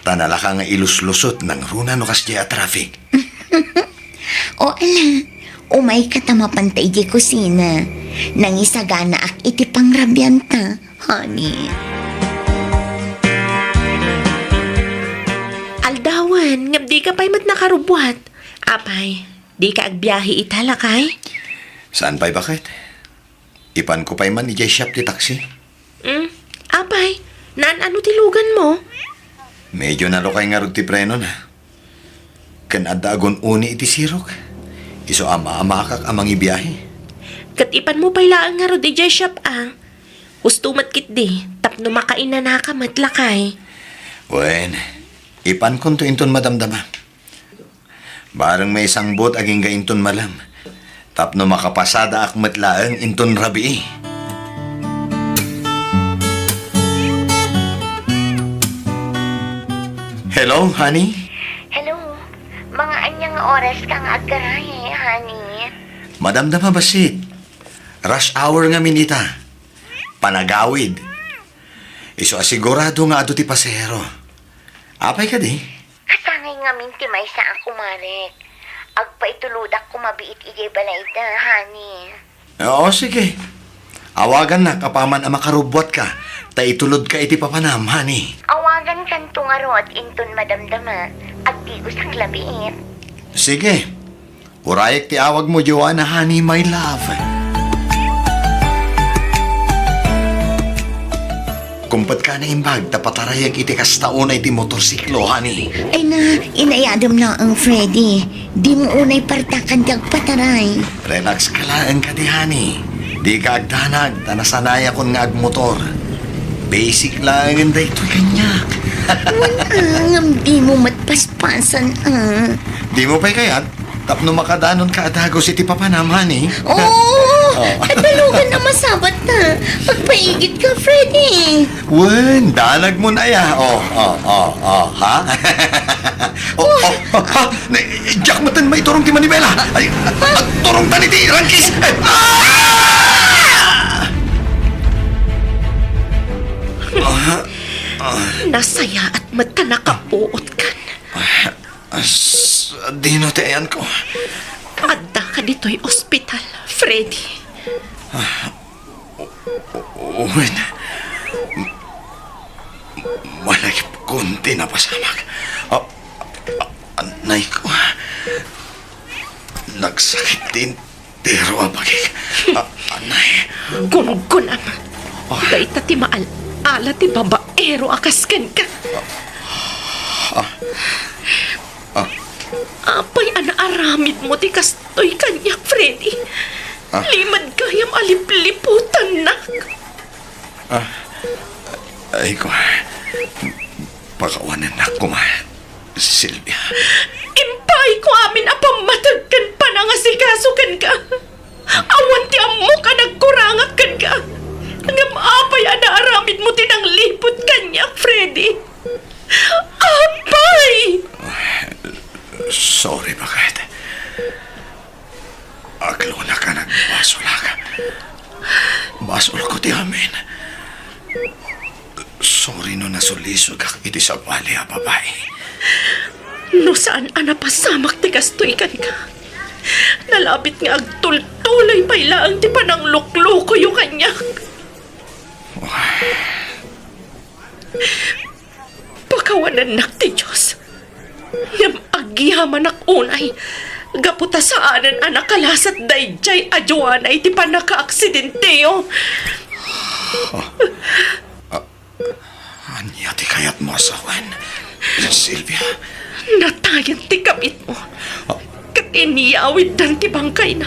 Ta nalaka nga iluslusot nangruna no kasdiay a traffic. O ala, umayka ta mapanta idiay kusina. Nangisaganaak iti pangrabianta, honey. Aldawen, ngem dika pay met nakarubbuat. Apay, dika agbiahe ita, lakay? Saan pay baket? Ipanko pay man idiay shop ti taksi. Mm, apay, naan-ano ti luganmo? Medyo nalukay ngarud ti prenona. Ken adda agun-uni iti sirok. Isu a maamakak a mangibiahe. Ket ipanmo pay laeng ngarud idiay shop a. Husto met ketdi, tapno makainanaka met, lakay. Wen, ipankonto inton madamdama. Bareng maysangbut agingga inton malem, tapno makapasadaak met laeng inton rabii. Hello, honey? Hello. Mga ania nga oras ka nga aggarahe, honey? Madamdama bassit. Rush hour ngamin ita. Panagawid. Isu a sigurado nga adu ti pasahero. Apay kadi? Kasangay ngamin ti maysa a kumarek. Agpaitulodak koma biit idiay balayda, honey. Oo, sige. Awagannak apaman a makarubbuatka, ta itulodka iti papanam, honey. Awagankanto ngarud inton madamdama, agdigosak labiit. Sige. Urayek ti awagmo, Joanna, honey, my love. Kumpetka a naimbag ta patarayek iti kasta unay ti motorsiklo, honey. Ay na, inayadem laeng, Freddy. Dimo unay partakan ti agpataray. Relax ka laeng kadi, honey. Dika agdanag ta nasanayakon nga agmotor. Basic laengen daytoy kaniak. Wen, ah, ngem dimo met paspasan, ah. Dimo pay kayat? Tapno makadanonka a dagus iti papanam, honey. Oo! Oh. Adda lugan a masabatta. Agpaigitka, Freddy. Wen, danagmon aya. Oh, oh, oh, oh, ha? Oh, oh, oh, ha? Ne, diak metten maiturong ti manibela. Ay, agturongtan iti rangkis. Ah! Ah, ah. Nasayaat met ta nakapuotkan. Ah, sadino ti ayanko? Addaka ditoy ospital, Freddy. Ah, o-, o-, wen. Malagipkon ti napasamak. Ah, ah, anayko. Nagsakit ti Tiro a bagik. A-, anay. Gunggunam. Ah. Dayta ti maal-ala ti babaero a kas kenka. Ah. Ah. Apay a naaramidmo ti kastoy kaniak, Freddy? Ah. Limed gayam a lipliputannak. Ah. Ay ko. Pakawanennak koma. Silvia. Impaayko amin a pammateg ken panangasikaso kenka. Awan ti ammok a nagkurangak kenka. Ngem apay a naaramidmo ti nangliput kaniak, Freddy? Apay! Sorry, baket. Aglunak a nagbasolak. Basolko ti amin. Sorry no nasulisogak iti sabali a babai. No saan a napasamak ti kastoy kenka, nalabit nga agtultuloy pay laeng ti panangluklukoyo kaniak. Pakawanennak ti Dios. Ngem agyamanak unay, gapu ta saanen a nakalasat daydiay a Joanna iti pannakaaksidenteyo. Ah, ania ti kayatmo a sawen, Sylvia? Natayen ti kabitmo. Ah. Ket inyawiddan ti bangkayna.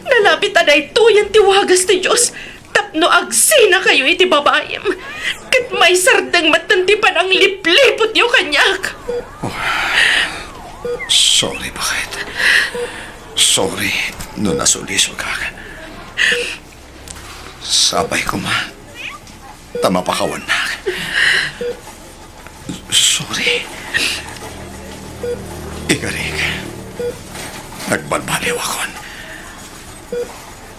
Nalabit a daytoyen ti wagas ti Dios tapno agsinakayo iti babaim, ket maisardeng metten ti pananglipliputyo kaniak. Oh, sorry, baket. Sorry no nasulisogak. Sapay koma ta mapakawannak. Sorry. Ikarik, nagbalbaliwakon.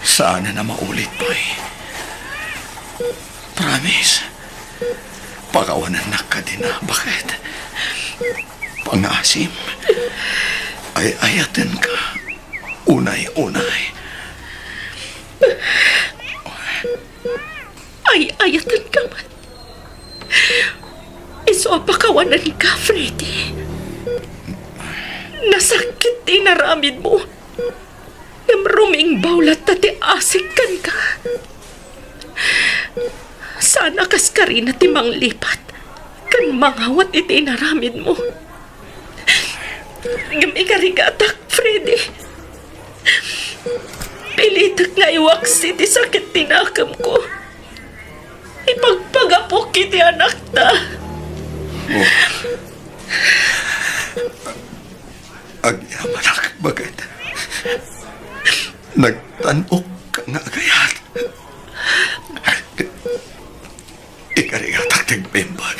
Saanen a maulit pay. Promise. Pakawanennak kadina, baket? Pangasim. Ay-ayatenka. Unay-unay. Ay-ayatenka met. Isu a pakawanenka, Freddy. Nasakit ti inaramidmo. Ngem rumingbaw latta ti asik kenka. Saan a kas karina ti manglipat ken mangawat iti inaramidmo. Ngem ikarigatak, Freddy. Pilitek nga iwaksi ti sakit ti nakemko. Ipagpagapok iti anakta. Oh. Agyamanak, baket. Nagtan-ok ka nga agayat. Ikarigatak ti agbimbag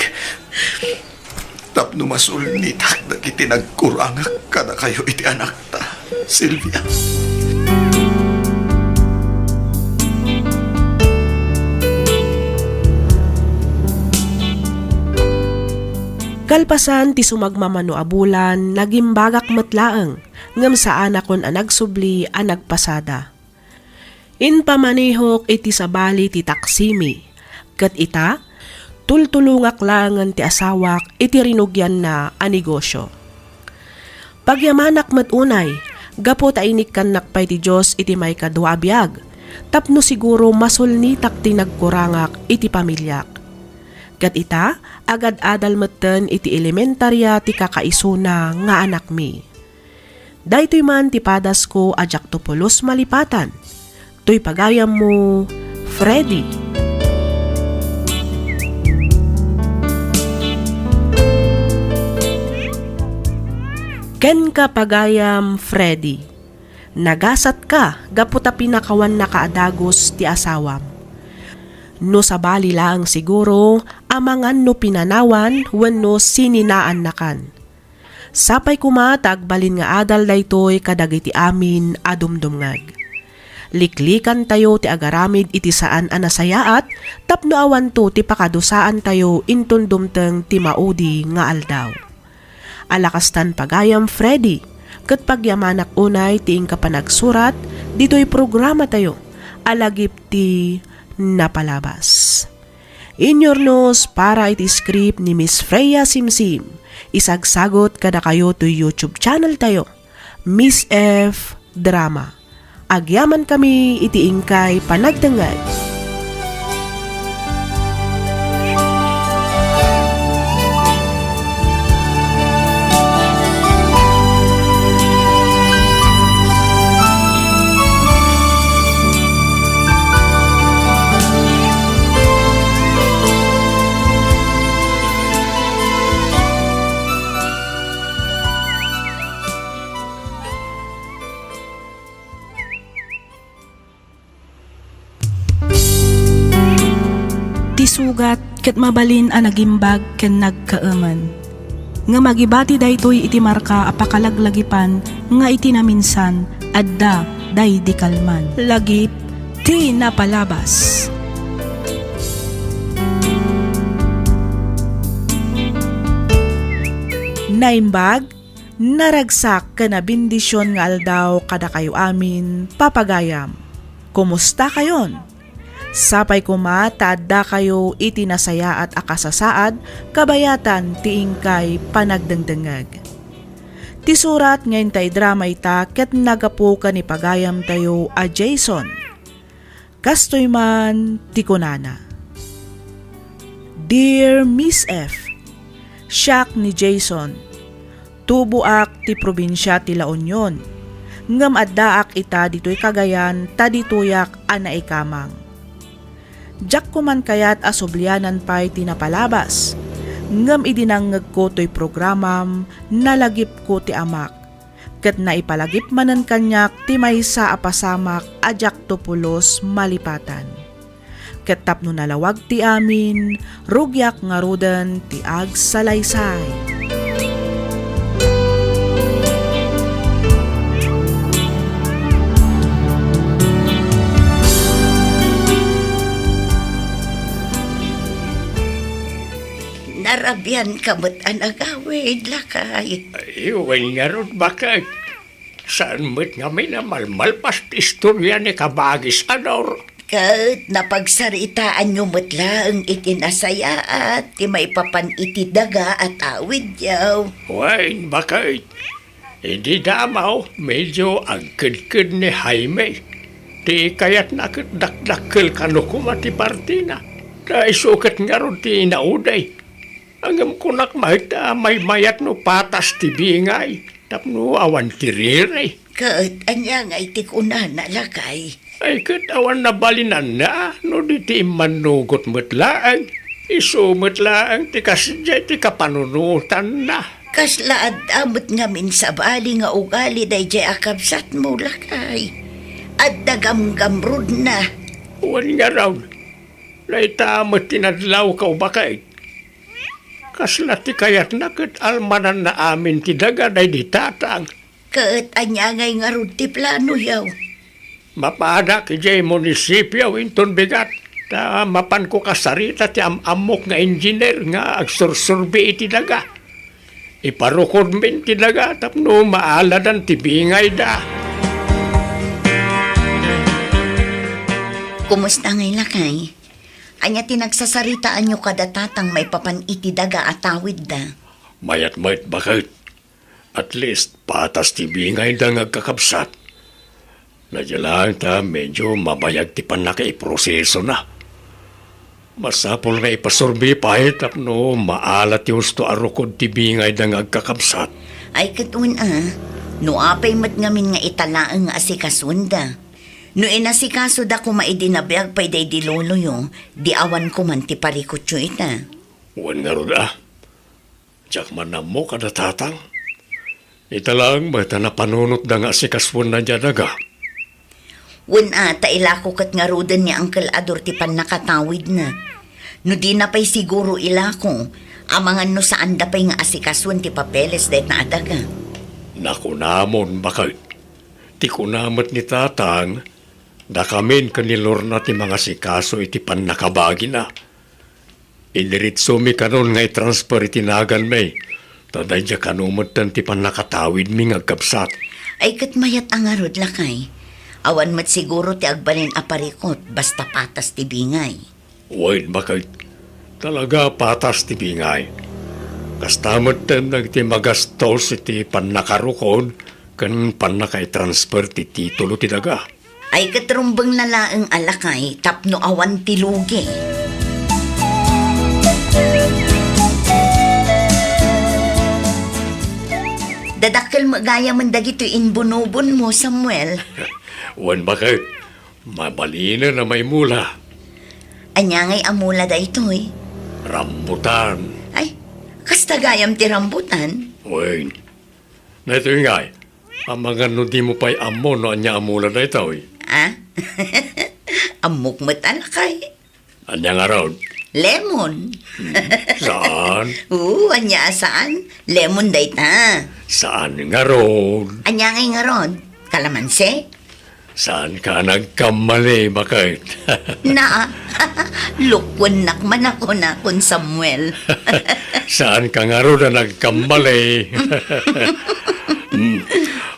tapno masulnitak dagiti nagkurangak kadakayo iti anakta, Sylvia. Kalpasan ti sumagmamano a bulan, nagimbagak met laeng, ngem saanakon a nagsubli a nagpasada. Impamanehok iti sabali ti taksimi, ket ita, tultulongak laengen ti asawak iti rinugianna a negosio. Pagyamanak met unay, gapu ta inikkannak pay ti Dios iti maikadua a biag, tapno siguro masulnitak ti nagkurangak iti pamiliak. Ket ita, agad-adal metten iti elementaria ti kakaisuna nga anakmi. Daytoy man ti padasko a diakto pulos malipatan. Toy pagayammo, Freddy. Kenka, pagayam Freddy, nagasatka gapu ta pinakawannaka a dagus ti asawam. No sabali laeng siguro, amangan no pinanawan wenno sininaannakan. Sapay koma ta agbalin nga adal daytoy kadagiti amin a dumdumngeg. Liklikantayo ti agaramid iti saan a nasayaat tapno awanto ti pakadusaantayo inton dumteng ti maudi nga aldaw. Alakastan pagayam, Freddy, ket pagyamanak unay ti inka panagsurat ditoy programatayo a lagip ti napalabas. Inyurnos para iti script ni Miss Freya Simsim. Isagsagot kadakayo toy YouTube channel tayo, Miss F Drama. Agyamankami iti inkay panagdengngeg. sugat ket mabalin a nagimbag ken nagkaemen. Ngem agibati daytoy iti marka a pakalaglagipan nga iti naminsan, adda daydi kalman. Lagip ti napalabas. Naimbag, naragsak ken a bendision nga aldaw kadakayo amin, papagayam. Kumusta kayon? Sapay koma ta addakayo iti nasayaat a kasasaad kabayatan ti inkay panagdengdengngeg. Ti surat nga inta idrama ita ket nagapu ken ni pagayamtayo a Jason. Kastoy man ti kunana, "Dear Miss F, siak ni Jason. Tuboak ti probinsia ti La Union, ngem addaak ita ditoy Cagayan ta ditoyak a naikamang. Diak koman kayat a sublianan pay ti napalabas, ngem idi nangngegko toy programam, nalagipko ti amak, ket naipalagip manen kaniak ti maysa a pasamak a diakto pulos malipatan. Ket tapno nalawag ti amin, rugiak ngaruden ti agsalaysay." Narabian ka met a nagawid, lakay. Ay, wen ngarud, baket. Saan met ngamin a malmalpas ti istoria ni Kabagis Ador. Ket napagsaritaanyo met laeng iti nasayaat ti maipapan iti daga a tawidyo. Wen, baket. Idi damaw, medyo agkedked ni Jaime. Ti kayatna ket dakdakkel kano koma ti partina. Ta isu ket ngarud ti inaudi. Ngem kunak met a maymayat no patas ti bingay tapno awan ti riri. Ket ania ngay ti kunana, lakay? Ay, ket awan nabalinanna no di ti immannugot met laeng. Isu met laeng ti kasdiay ti kapanunotanna. Kasla adda met ngamin sabali nga ugali daydiay a kabsatmo, lakay. Adda gamgamrudna. Wen ngarud, dayta met ti nadlawko, baket. Kasla ti kayatna ket almananna amin ti daga daydi tatang. Ket ania ngay ngarud ti planoyo? Mapadak idiay munisipio inton bigat, ta mapanko kasarita ti am-ammok nga engineer nga agsursurbi iti daga. Iparukodmin ti daga tapno maaladan ti bingayda. Kumusta ngay, lakay? Ania ti nagsasaritaanyo kada tatang maipapan iti daga a tawidda? Mayat met, baket. At least, patas ti bingayda nga agkakabsat. Nadia laeng ta medyo mabayag ti pannakaiprosesona. Masapul nga ipasurbi pay tapno maala ti husto a rukod ti bingayda nga agkakabsat. Ay, ket wen a, no apay met ngamin nga ita laeng nga asikasuenda? No inasikasoda koma idi nabiag pay daydi loloyo, di awan koman ti parikutyo ita. Wen ngarud a, diak man ammo kada tatang. Ita laeng met a napanunotda nga asikasuenna diay daga. Wen a, ta ilako ket ngaruden ni Uncle Ador ti pannakatawidna. No dina pay siguro ilako, amangan no saanda pay nga asikasuen ti papeles dayta a daga. Nakunamon, baket. Ti kuna met ni tatang, dakamin ken ni Lorna ti mangasikaso iti pannakabagina. Idiretsomi kanon nga i-transfer iti naganmi, ta daydiay kano metten ti pannakatawidmi nga agkabsat. Ay, ket mayat a ngarud, lakay. Awan met siguro ti agbalin a parikut, basta patas ti bingay. Wen, baket. Talaga patas ti bingay. Kasta metten dagiti magastos iti pannakarukod ken pannakaitransfer ti titulo ti daga. Ay, ket rumbengna laeng a lakay tapno awan ti lugi. Dadakkel met gayamen dagitoy imbunobonmo, Samuel. Wen, baket. Mabalinen a maimula. Ania ngay a mula daytoy? Rambutan. Ay, kasta gayam ti rambutan? Wen. Daytoy ngay, amangan no dimo pay ammo no ania a mula daytoy. Ah? Ammok met a lakay. Ania ngarud? Lemon. Hmm, saan? Oo, ania a saan? Lemon dayta. Saan ngarud? Ania ngay ngarud? Kalamansi? Saanka a nagkamali, baket? Na, lukuennak man a kunakon, Samuel. Saanka ngarud a nagkamali? Hmm,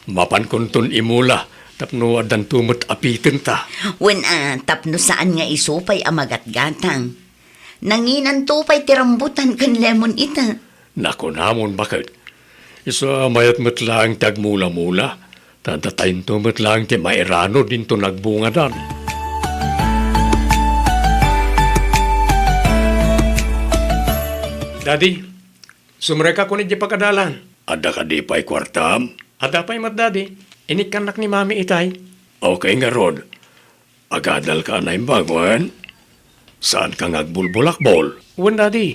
mapankonton imula tapno addanto met apitenta. Wen a, tapno saan nga isu pay a magatgatang. Nanginanto pay ti rambutan ken lemon ita. Nakunamon, baket. Isu a mayat met laeng ti agmulamula, ta dataynto met laeng ti mairanod inton agbungadan. Daddy, sumrekakon idiay pagadalan. Adda kadi pay kuartam? Adda pay met, Daddy. Inikkannak ni Mami itay. Okay ngarud. Agadalka a naimbag, wen? Saanka nga agbulbulakbol? Wen, Daddy.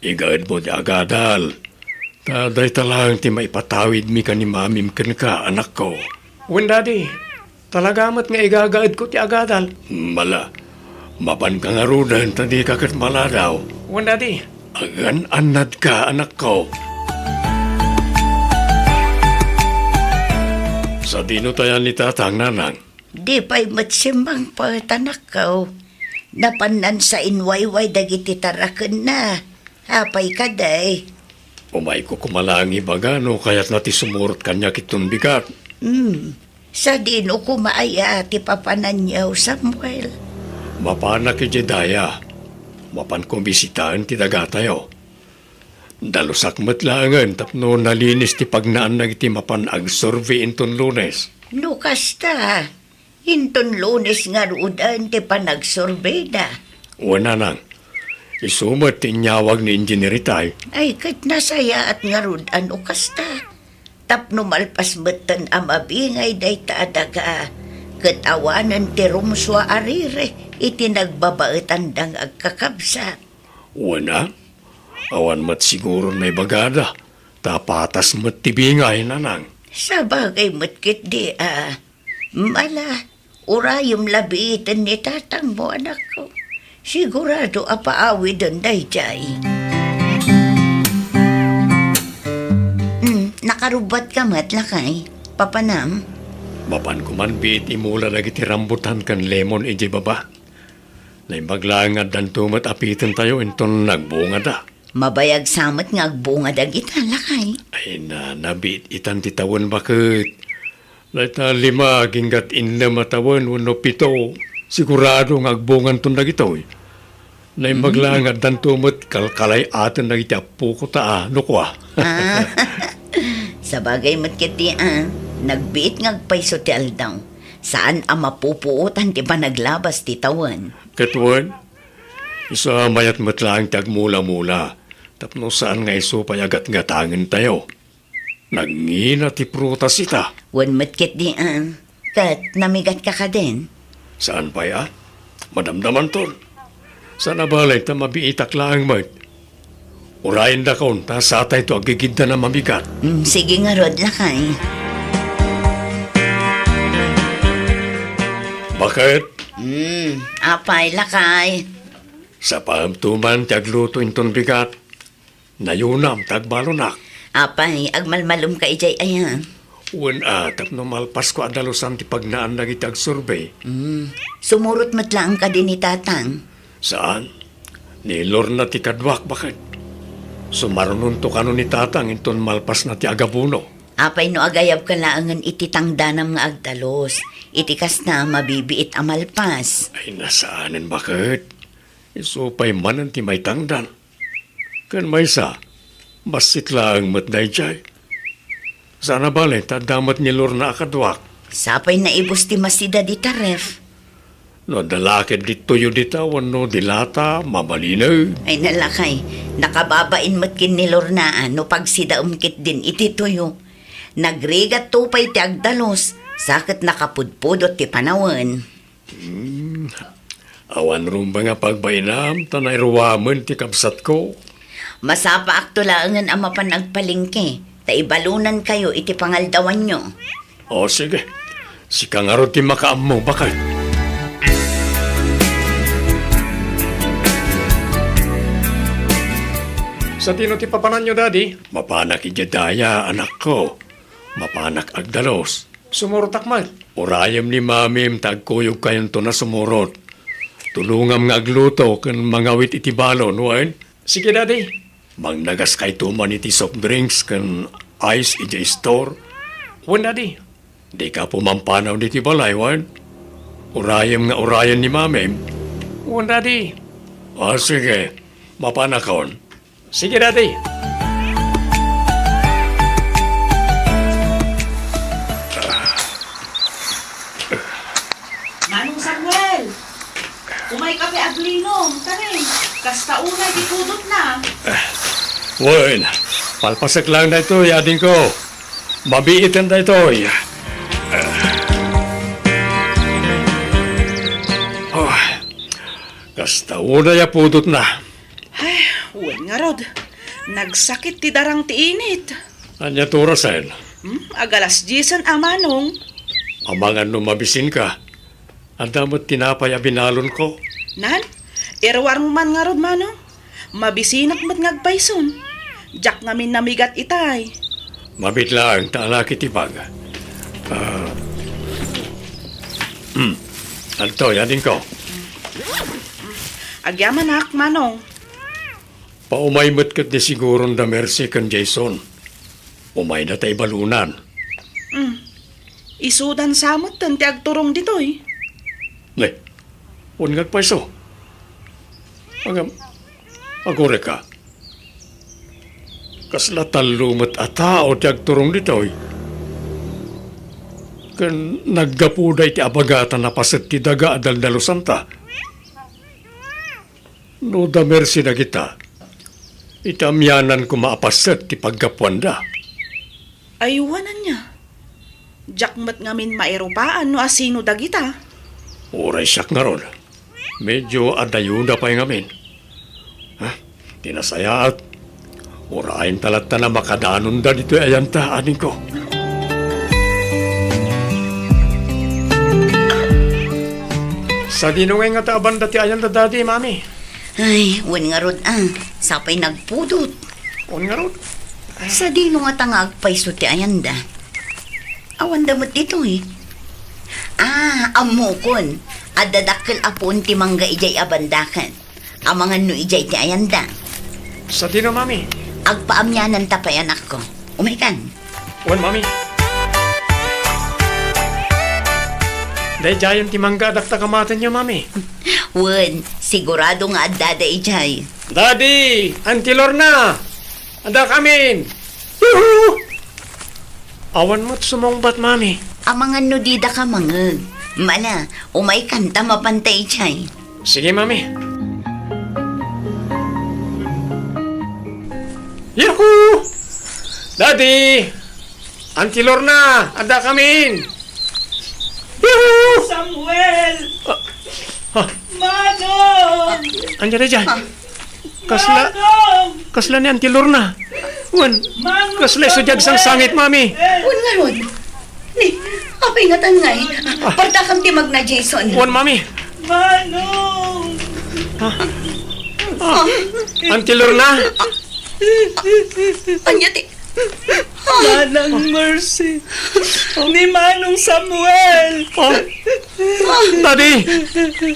Igaedmo ti agadal. Ta dayta laeng ti maipatawidmi ken ni Mamim kenka, anakko. Wen, Daddy. Talaga met nga igagaedko ti agadal. Mala, mapanka ngaruden ta dika ket maladaw. Wen, Daddy. Agan-annadka, anakko. Sadino tayan ni Tatang, Nanang? Di pay met simmangpet, anakko. Napannan sa inwayway dagiti tarakenna. Apay kadi? Umayko koma laeng ibaga no kayatna ti sumurot kaniak iton bigat. Hmm. Sadino koma aya ti papananyo, Samuel? Mapanak idiay daya. Mapanko bisitaen ti dagatayo. Dalusak met laengen tapno nalinis ti pagnaan dagiti mapan agsurvey inton Lunes. No kasta, inton Lunes ngaruden ti panagsurbeyda. Wen, Nanang, isu met ti inyawag ni Engineer itay. Ay, ket nasayaat ngarud a no kasta. Tapno malpas metten a mabingay dayta a daga, ket awanen ti rumsua a riri iti nagbabaetanda nga agkakabsat. Wen a, awan met siguron naibagada, ta patas met ti bingay, Nanang. Sabagay met ketdi a, mala, urayem la biiten ni tatangmo, anakko. Sigurado a paawiden daydiay. Hmm, nakarubbuatka met, lakay. Papanam? Mapanko man biit imula dagiti rambutan ken lemon idiay baba. Naimbag laeng nga addanto met apitentayo inton nagbungada. Mabayag sa met nga agbunga dagita, lakay. Ay na, nabiit-itan ti tawen, baket. Dayta lima aginggat innem a tawen wenno pito, sigurado nga agbunganton dagitoy. Naimbag laeng nga addanto met kalkalay-aten dagiti appoko ta, a, no kua. Ah, sabagay met ketdi a, nagbiit nga agpayso ti aldaw. Saan a mapupuotan ti panaglabas ti tawen. Ket wen, isu a mayat met laeng ti agmulamula, tapno saan nga isu pay a gatgatangentayo. Nangina ti prutas ita. Wen met ketdi a, ket namigatka kadin? Saan pay a, madamdamanton. Saan a bale ta mabiitak laeng met. Urayendakon ta satayto aggigiddan a mamigat. Mm, sige ngarud, lakay. Baket? Mm, apay, lakay? Sapaemto man ti agluto inton bigat. Nayunam ta agbalonak. Apay, agmalmalumka idiay aya? Wen a, tapno malpasko a dalusan ti pagnaan dagiti agsurvey. Mm, sumurot met laeng kadi ni tatang? Saan? Ni Lorna ti kaduak, baket. Sumarunonto kano ni tatang inton malpasna ti agabuno. Apay no agayabka laengen iti tangdanam nga agdalus, iti kasta, mabibiit a malpas. Ay, nasaanen, baket. Isu pay manen ti maitangdan. Ken maysa, bassit laeng met daydiay. Saan a bale ta adda met ni Lorna a kaduak. Sapay naibus ti masida dita ref. No adda la ketdi toyo dita wenno dilata, mabalinen. Ay, nalakay, nakababain met ken ni Lorna a no pagsidaem ketdin iti toyo. Nagrigatto pay ti agdalus, sa ket nakapudpudot ti panawen. Hmm. Awan rumbeng a pagbainam ta nairuamen ti kabsatko. Masapaakto laengen a mapan agpalengke, ta ibalonankayo iti pangaldawanyo. O, sige. Sika ngarud ti makaammo, baket. Sadino ti papananyo, Daddy? Mapanak idiay daya, anakko. Mapanak agdalus. Sumurotak met. Urayem ni Mamim ta agkuyogkayonto a sumurot. Tulongam nga agluto ken mangawit iti balon, wen? Sige, Daddy. Mangnagas kayto man iti soft drinks ken ice idiay store. Wen, Daddy. Dika pumampanaw ditoy balay, wen? Urayem nga urayen ni Mamim. Wen, Daddy. Ah, sige. Mapanakon. Sige, Daddy. Manong Samuel! Umayka pay aglinom, kari. Kasta unay ti pudotna. Wen, palpasek laeng daytoy, adingko. Mabiiten daytoy. Ah, kasta unay a pudotna. Ay, wen ngarud. Nagsakit ti darang ti init. Ania ti orasen? Hmm, agalas diesen a, Manong. Amangan no mabisinka. Adda met tinapay a binalonko. Nan, iruarmo man ngarud, Manong. Mabisinak met nga agpayson. Diak ngamin namigat itay. Mabit laeng ta alaki ti bag. Ah. Hmm. Adtoy, adingko. Agyamanak, Manong. Paumay met ket ni siguron da Mercy ken Jason. Umayda ta ibalunan. Mm. Isudan sa metten ti agturong ditoy. Ne, wen nga agpayso. Agam, agureka. Kasla tallo met a tao ti agturong ditoy. Ken naggapuda iti abagatan a paset ti daga a daldalusanta. No da Mercy dagita, iti amianan koma a paset ti paggapuanda. Ay, wen ania? Diak met ngamin mairupaan no asino dagita. Uray siak ngarud. Medyo adayoda pay ngamin. Ha? Ti nasayaat, urayenta latta a makadanonda ditoy ayanta, adingko. Sadino ngay ngata a banda ti ayanda, Daddy, Mami? Ay, wen ngarud a, sapay nagpudot. Wen ngarud? Sadino ngata nga agpayso ti ayanda? Awanda met ditoy. Ah, ammokon. Adda dakkel a puon ti mangga idiay a bandaken. Amangan no idiay ti ayanda. Sadino, Mami? Agpaamiananta pay, anakko. Umaykan. Wen, Mami. Daydiayen ti mangga a dakta kamatenyo, Mami. Wen, sigurado nga addada idiay. Daddy, Auntie Lorna, addakamin. Yuhu! Awan met sumungbat, Mami. Amangan no didaka mangngeg. Mala, umaykan ta mapanta idiay. Sige, Mami. Yuhu! Daddy! Auntie Lorna, addakamin! Yuhu! Samuel! Ah, ah. Manong! Ania daydiay? Ah. Kasla, Manong! Kasla ni Auntie Lorna. Wen, Manong kasla isu diay Samuel! Agsangsangit, Mami. Wen ngarud. Ni, apay ngatan ngay? Ah. Partakam ti magna, Jason. Wen, Mami. Manong! Ah. Ah. Auntie Lorna. Ania ti Nanang Mercy, ni Manong Samuel. Ah, Daddy!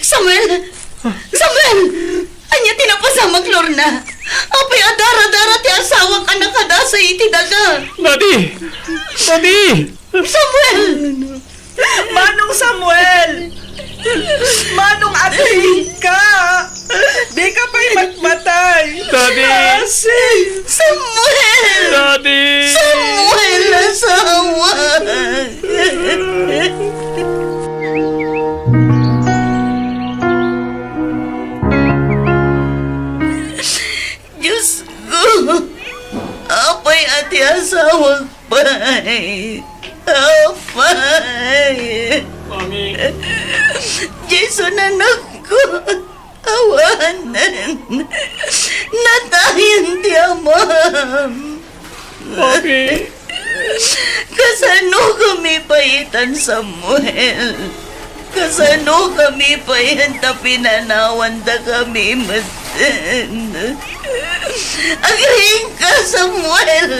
Samuel! Samuel! Ania ti napasamak, Lorna? Apay a dara-dara ti asawak a nakadasay iti daga? Daddy! Daddy! Samuel! Manong Samuel! Manong, agriingka! Dika pay matmatay! Daddy! Asi! Samuel! Daddy! Samuel, asawa! Dios ko! Apay a ti asawak pay? Apay! Mami. Jason, anakko, awanen. Natayen ti amam. Mami. Kasanokami pay itan, Samuel? Kasanokami pay ta pinanawantakami metten? Agriingka, Samuel!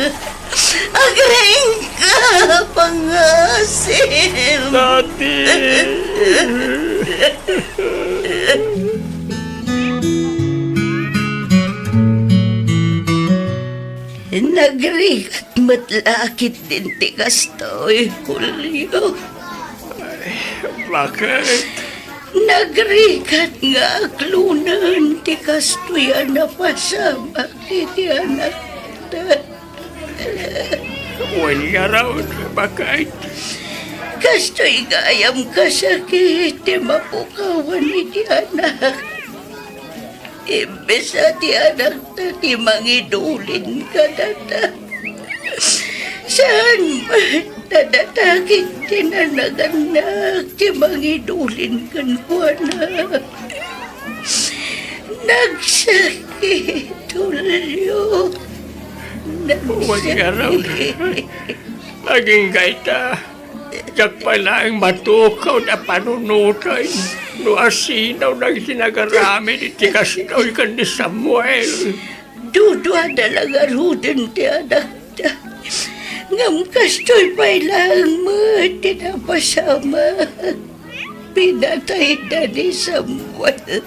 Agriingka, pangngaasim! Daddy! Nagrigat met la ketdin ti kastoy, Julio. Ay, bakit? Nagrigat nga aklonen ti kastoy a napasamak iti anakta. Wen ngarud, bakit? Kastoy gayam kasakit ti mapukawan iti anak. Imbes a ti anakta ti mangidulin kadata, saan met a data ket ti nanagannak ti mangidulin kenkuana. Nagsakit, Julio. Wen ngarud. Nagsakit. Agingga ita, diak pay laeng matukaw a panunoten no asino dagiti nagaramid iti kastoy ken ni Samuel. Duduada la ngaruden ti anakta, ngem kastoy pay laeng met ti napasamak. Pinatayda ni Samuel.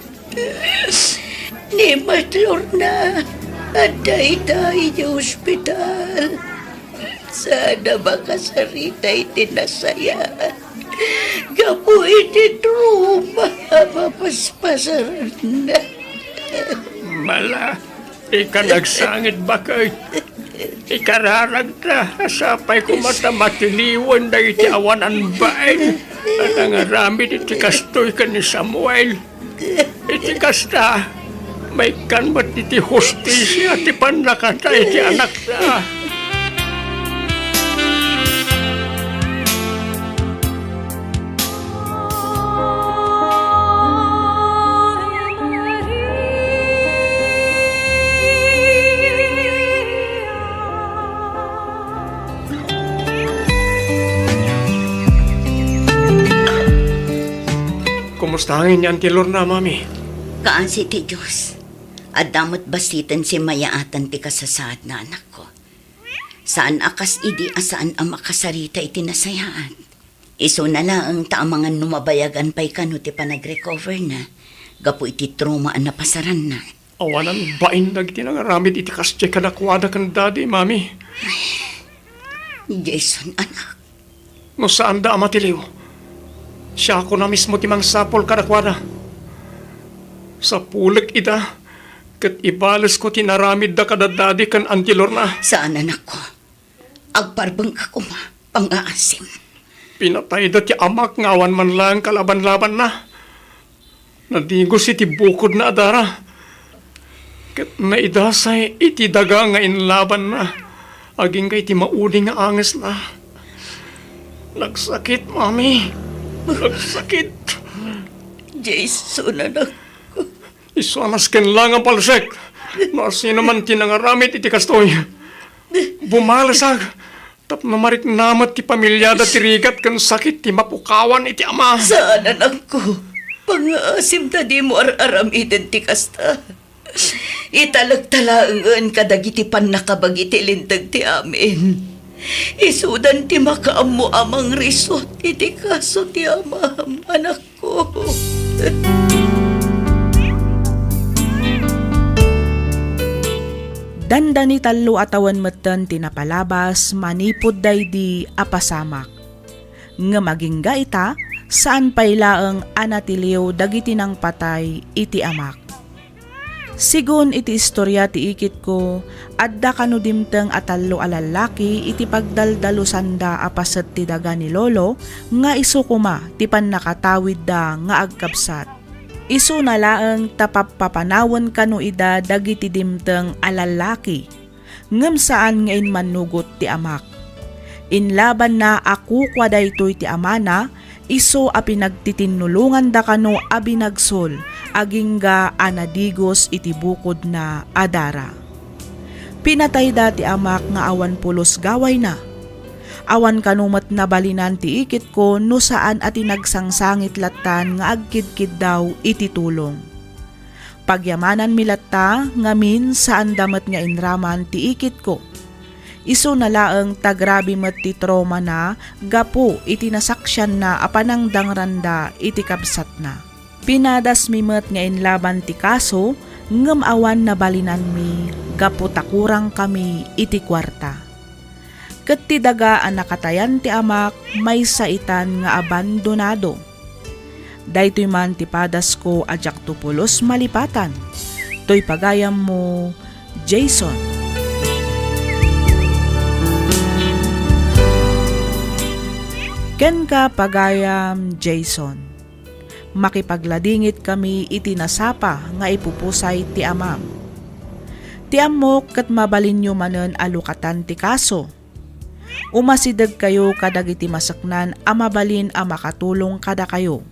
Ni Mat Lorna, adda ita iti ospital. Saanna makasarita iti nasayaat gapu iti trauma a mapaspasaranna. Mala, ika nagsangit, bakit? Ikararagta, sapay koma ta matiliwen dagiti awanan bain a nangaramid iti kastoy ken ni Samuel. Iti kasta, maikkan met iti hustisia ti pannakatay iti anakta. Kumusta ngamin ni Auntie Lorna, Mami? Kaasi ti Dios. Adda met basiten simmayaatan ti kasasaadna, anakko. Saan a kas idi a saan a makasarita iti nasayaat. Isuna laeng ta amangan no mabayagan pay kano ti panagrecoverna gapu iti trauma a napasaranna. Awanan bain dagiti nangaramid iti kasdiay kadakuada ken Daddy, Mami. Jason, anak. No saanda a matiliw, siakon a mismo ti mangsapul kadakuada. Sapulek ida, ket ibalesko ti inaramidda kada Daddy ken Auntie Lorna. Saan, anakko. Agparbengka koma, pangngaasim. Pinatayda ti amak nga awan man laeng kalaban-labanna. Nadigos iti bukodna a dara, ket naidasay iti daga nga inlabanna agingga iti maudi nga angesna. Nagsakit, Mami. Nagsakit. Jason, anak. Isu a nasken la nga palsek no asino man ti nangaramid iti kastoy. Bumalesak tapno marikna met ti pamiliada ti rigat ken sakit ti mapukawan iti ama. Saan, anakko. Pangngaasim ta dimo ar-aramiden ti kasta. Italekta laengen kadagiti pannakabagi ti linteg ti amin. Isudan ti makaammo a mangrisot iti kaso ti amam, anak. Dandani tallo a tawen metten ti napalabas manipud daydi a pasamak. Ngem agingga ita, saan pay laeng a natiliw dagiti nangpatay iti amak. Sigun iti istoria ti ikitko, adda kano dimteng a tallo a lallaki iti pagdaldalusanda a paset ti daga ni Lolo nga isu koma ti pannakatawidda nga agkabsat. Isuna laeng ta pappapanawen kano ida dagiti dimteng a lallaki. Ngem saan nga immannugot ti amak. Inlabanna a kukua daytoy ti amana, isu a pinagtitinnulonganda kano a binagsul agingga a nadigos iti bukodna a dara. Pinatayda ti amak nga awan pulos gawayna. Awan kano met nabalinan ti ikitko no saan a ti nagsangsangit lattan nga agkidkiddaw iti tulong. Pagyamananmi latta ngamin, saanda met nga inraman ti ikitko. Isuna laeng ta grabe met ti traumana gapu iti nasaksianna a panangdangranda iti kabsatna. Pinadasmi met nga inlaban ti kaso, ngem awan nabalinanmi gapu ta kurangkami iti kuarta. Ket ti daga a nakatayan ti amak maysa itan nga abandonado. Daytoy man ti padasko a diakto pulos malipatan. Toy pagayammo, Jason. Kenka, pagayam Jason, makipagladingit kami iti nasapa nga ipupusay ti amam. Ti ammok ket mabalinyo manen a lukatan ti kaso. Umasidegkayo kadagiti maseknan a mabalin a makatulong kadakayo.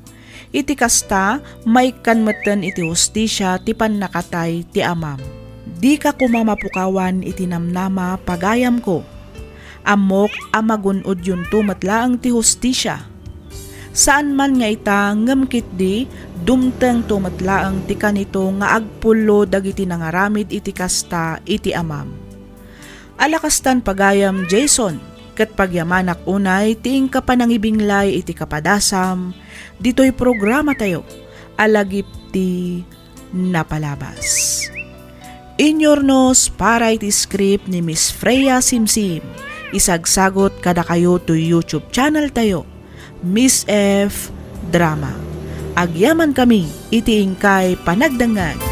Iti kasta, maikkan metten iti hustisia ti pannakatay ti amam. Dika koma mapukawan iti namnama, pagayamko. Ammok a magun-odyonto met laeng ti hustisia. Saan man nga ita, ngem ketdi, dumtengto met laeng ti kanito nga agpullo dagiti nangaramid iti kasta iti amam. Ala kastan, pagayam Jason, ket pagyamanak unay ti inka panangibinglay iti kapadasam ditoy programatayo a Lagip ti Napalabas. Inyurnos para iti script ni Miss Freya Simsim. Isagsagot kadakayo toy YouTube channel tayo, Miss F Drama. Agyaman kami iti inkay panagdengngeg.